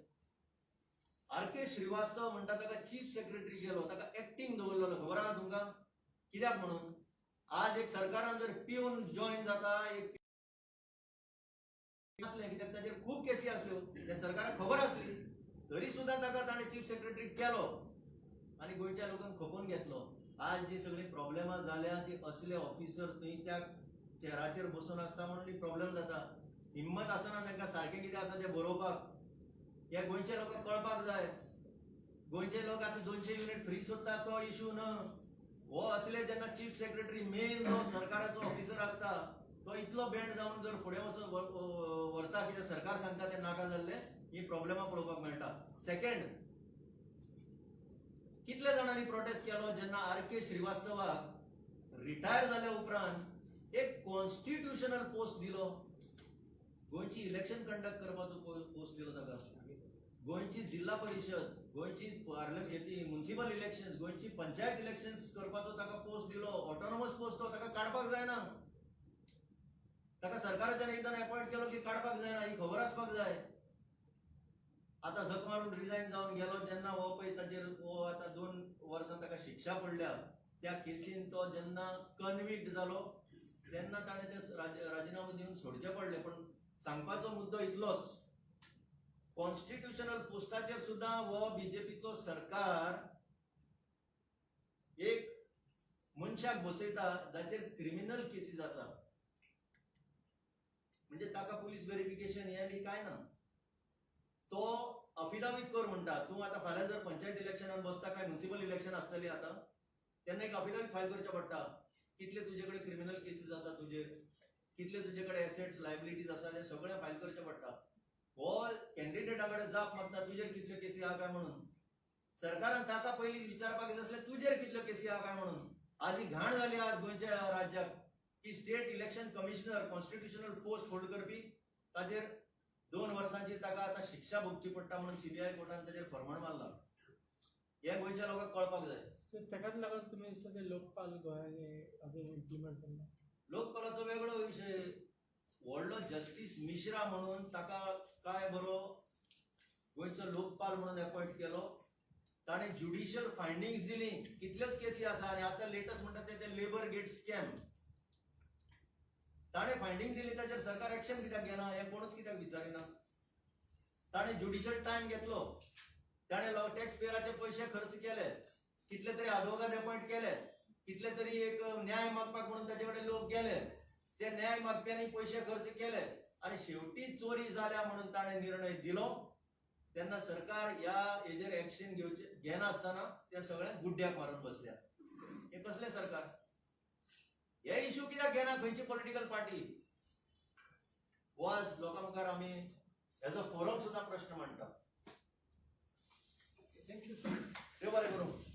Speaker 1: आर के श्रीवास्तव म्हणटा ताका चीफ सेक्रेटरी केलो, ताका एक्टींग दवरलेलो, खबर आहा तुमकां कित्याक म्हणून? आज एक सरकारान जर पिवन जॉईन जाता एक आसलें, कित्याक ताचेर खूब केसी आसल्यो, त्या सरकाराक खबर आसली, तरी सुद्दां ताका ताणें चीफ सेक्रेटरी केलो आनी गोंयच्या लोकांक खपोवन घेतलो. आज जी सगळीं प्रॉब्लेमां जाल्या ती असले ऑफिसर थंय त्या चेराचेर बसून आसता म्हणून ती प्रॉब्लेम जाता. हिम्मत आसना तांकां सारकें कितें आसा तें बरोवपाक. हे गोंयच्या लोकांक कळपाक जाय. गोंयचे लोक आतां 200 युनीट फ्री सोदता तो इशू न्हू हो. असले जेन्ना चीफ सेक्रेटरी मेन जो सरकाराचो ऑफिसर आसता तो इतलो बँड जावन जर फुडें वचून व्हरता कितें सरकार सांगता तें नाका जाल्लें, ही प्रॉब्लेमां पळोवपाक मेळटा. सेकंड, कितले जाणांनी प्रोटेस्ट केलो जेन्ना आर के श्रीवास्तवाक रिटायर जाल्या उपरांत एक कॉन्स्टिट्युशनल पोस्ट दिलो, गोंयची इलेक्शन कंडक्ट करपाचो पोस्ट दिलो ताका. गोंयची जिल्हा परिशद, गोंयची पार्लमेंट, म्युन्सिपल इलेक्शन्स, गोंयची पंचायत इलेक्शन्स करपाचो ताका पोस्ट दिलो. ऑटोनॉमस पोस्ट तो, ताका काडपाक जायना. ताका सरकाराच्यान एकदां अपॉयंट केलो की काडपाक जायना, ही खबर आसपाक जाय. आतां झक मारून रिजायन जावन गेलो जेन्ना हो पळय ताचेर हो आतां 2 वर्सां ताका शिक्षा पडल्या त्या केसीन तो जेन्ना कन्विक्ट जालो तेन्ना ताणें ते राजिनामो दिवन सोडचे पडले. पण सांगपाचो मुद्दो इतलोच, कॉन्स्टिट्युशनल पोस्टाचेर सुद्दां हो बीजेपीचो सरकार एक मनशाक बसयता जाचेर क्रिमिनल केसीस आसा, म्हणजे ताका पुलीस व्हेरिफिकेशन हें बी कांय ना. तो अफिडावीट कर म्हणटा, तूं आतां फाल्यां जर पंचायत इलेक्शनान बसता काय म्युन्सिपल इलेक्शन आसतलें आतां, तेन्ना एक अफिडावीट फायल करचें पडटा, कितले तुजे कडेन क्रिमिनल केसीस आसा तुजेर, कितले तुजे कडेन एसेट्स लायबिलिटीज आसा, तें सगळें फायल करचें पडटा. हो कॅन्डिडेटा कडेन जाप मागता तुजेर कितल्यो केसी आहा काय म्हणून. सरकारान ताका पयलीं विचारपाक जाय आसलें तुजेर कितल्यो केसी आहा काय म्हणून. आज ही घाण जाली आज गोंयच्या राज्याक की state election commissioner constitutional post hold करपी ताचेर 2 वर्सांची ताका आतां शिक्षा भोगची पडटा म्हणून सीबीआय कोर्टान ताचेर फरमण मारला. हें गोंयच्या लोकांक कळपाक जाय.
Speaker 10: ताकाच लागून तुमी सगळे लोकपाल गोंयांनी अजून इम्प्लिमेंट करना.
Speaker 1: लोकपालाचो वेगळो विशय. व्हडलो जस्टीस मिश्रा म्हणून ताका काय बरो गोंयचो लोकपाल म्हणून अपॉयंट केलो. ताणें ज्युडिशियल फायंडिंग्स दिली, कितल्योच केसी आसा आनी आतां लेटस्ट म्हणटा ते लेबर गेट स्कॅम. ताणें फायंडींग दिली, ताचेर सरकार एक्शन कित्याक घेना हें कोणूच कित्याक विचारिना. ताणें ज्युडिशियल टायम घेतलो, ताणें टॅक्स पेयराचे पयशे खर्च केले, कितले तरी आदवोगाद अपॉयंट केले, कितले तरी एक न्याय मागपाक म्हणून ताचे कडेन लोक गेले, ते न्याय मागप्यांनी पयशे खर्च केले आनी शेवटी चोरी जाल्या म्हणून ताणें निर्णय दिलो. तेन्ना सरकार ह्या हेजेर एक्शन घेवचे घेनासतना त्या सगळ्यांक गुड्ड्याक मारून बसल्या. हे कसलें सरकार? हे इशू कित्याक घेना खंयची पॉलिटिकल पार्टी? हो आज लोकां मुखार आमी एज अ फोरम सुद्दां प्रश्न मांडटा.
Speaker 5: Thank you.
Speaker 1: देव बरें करूं.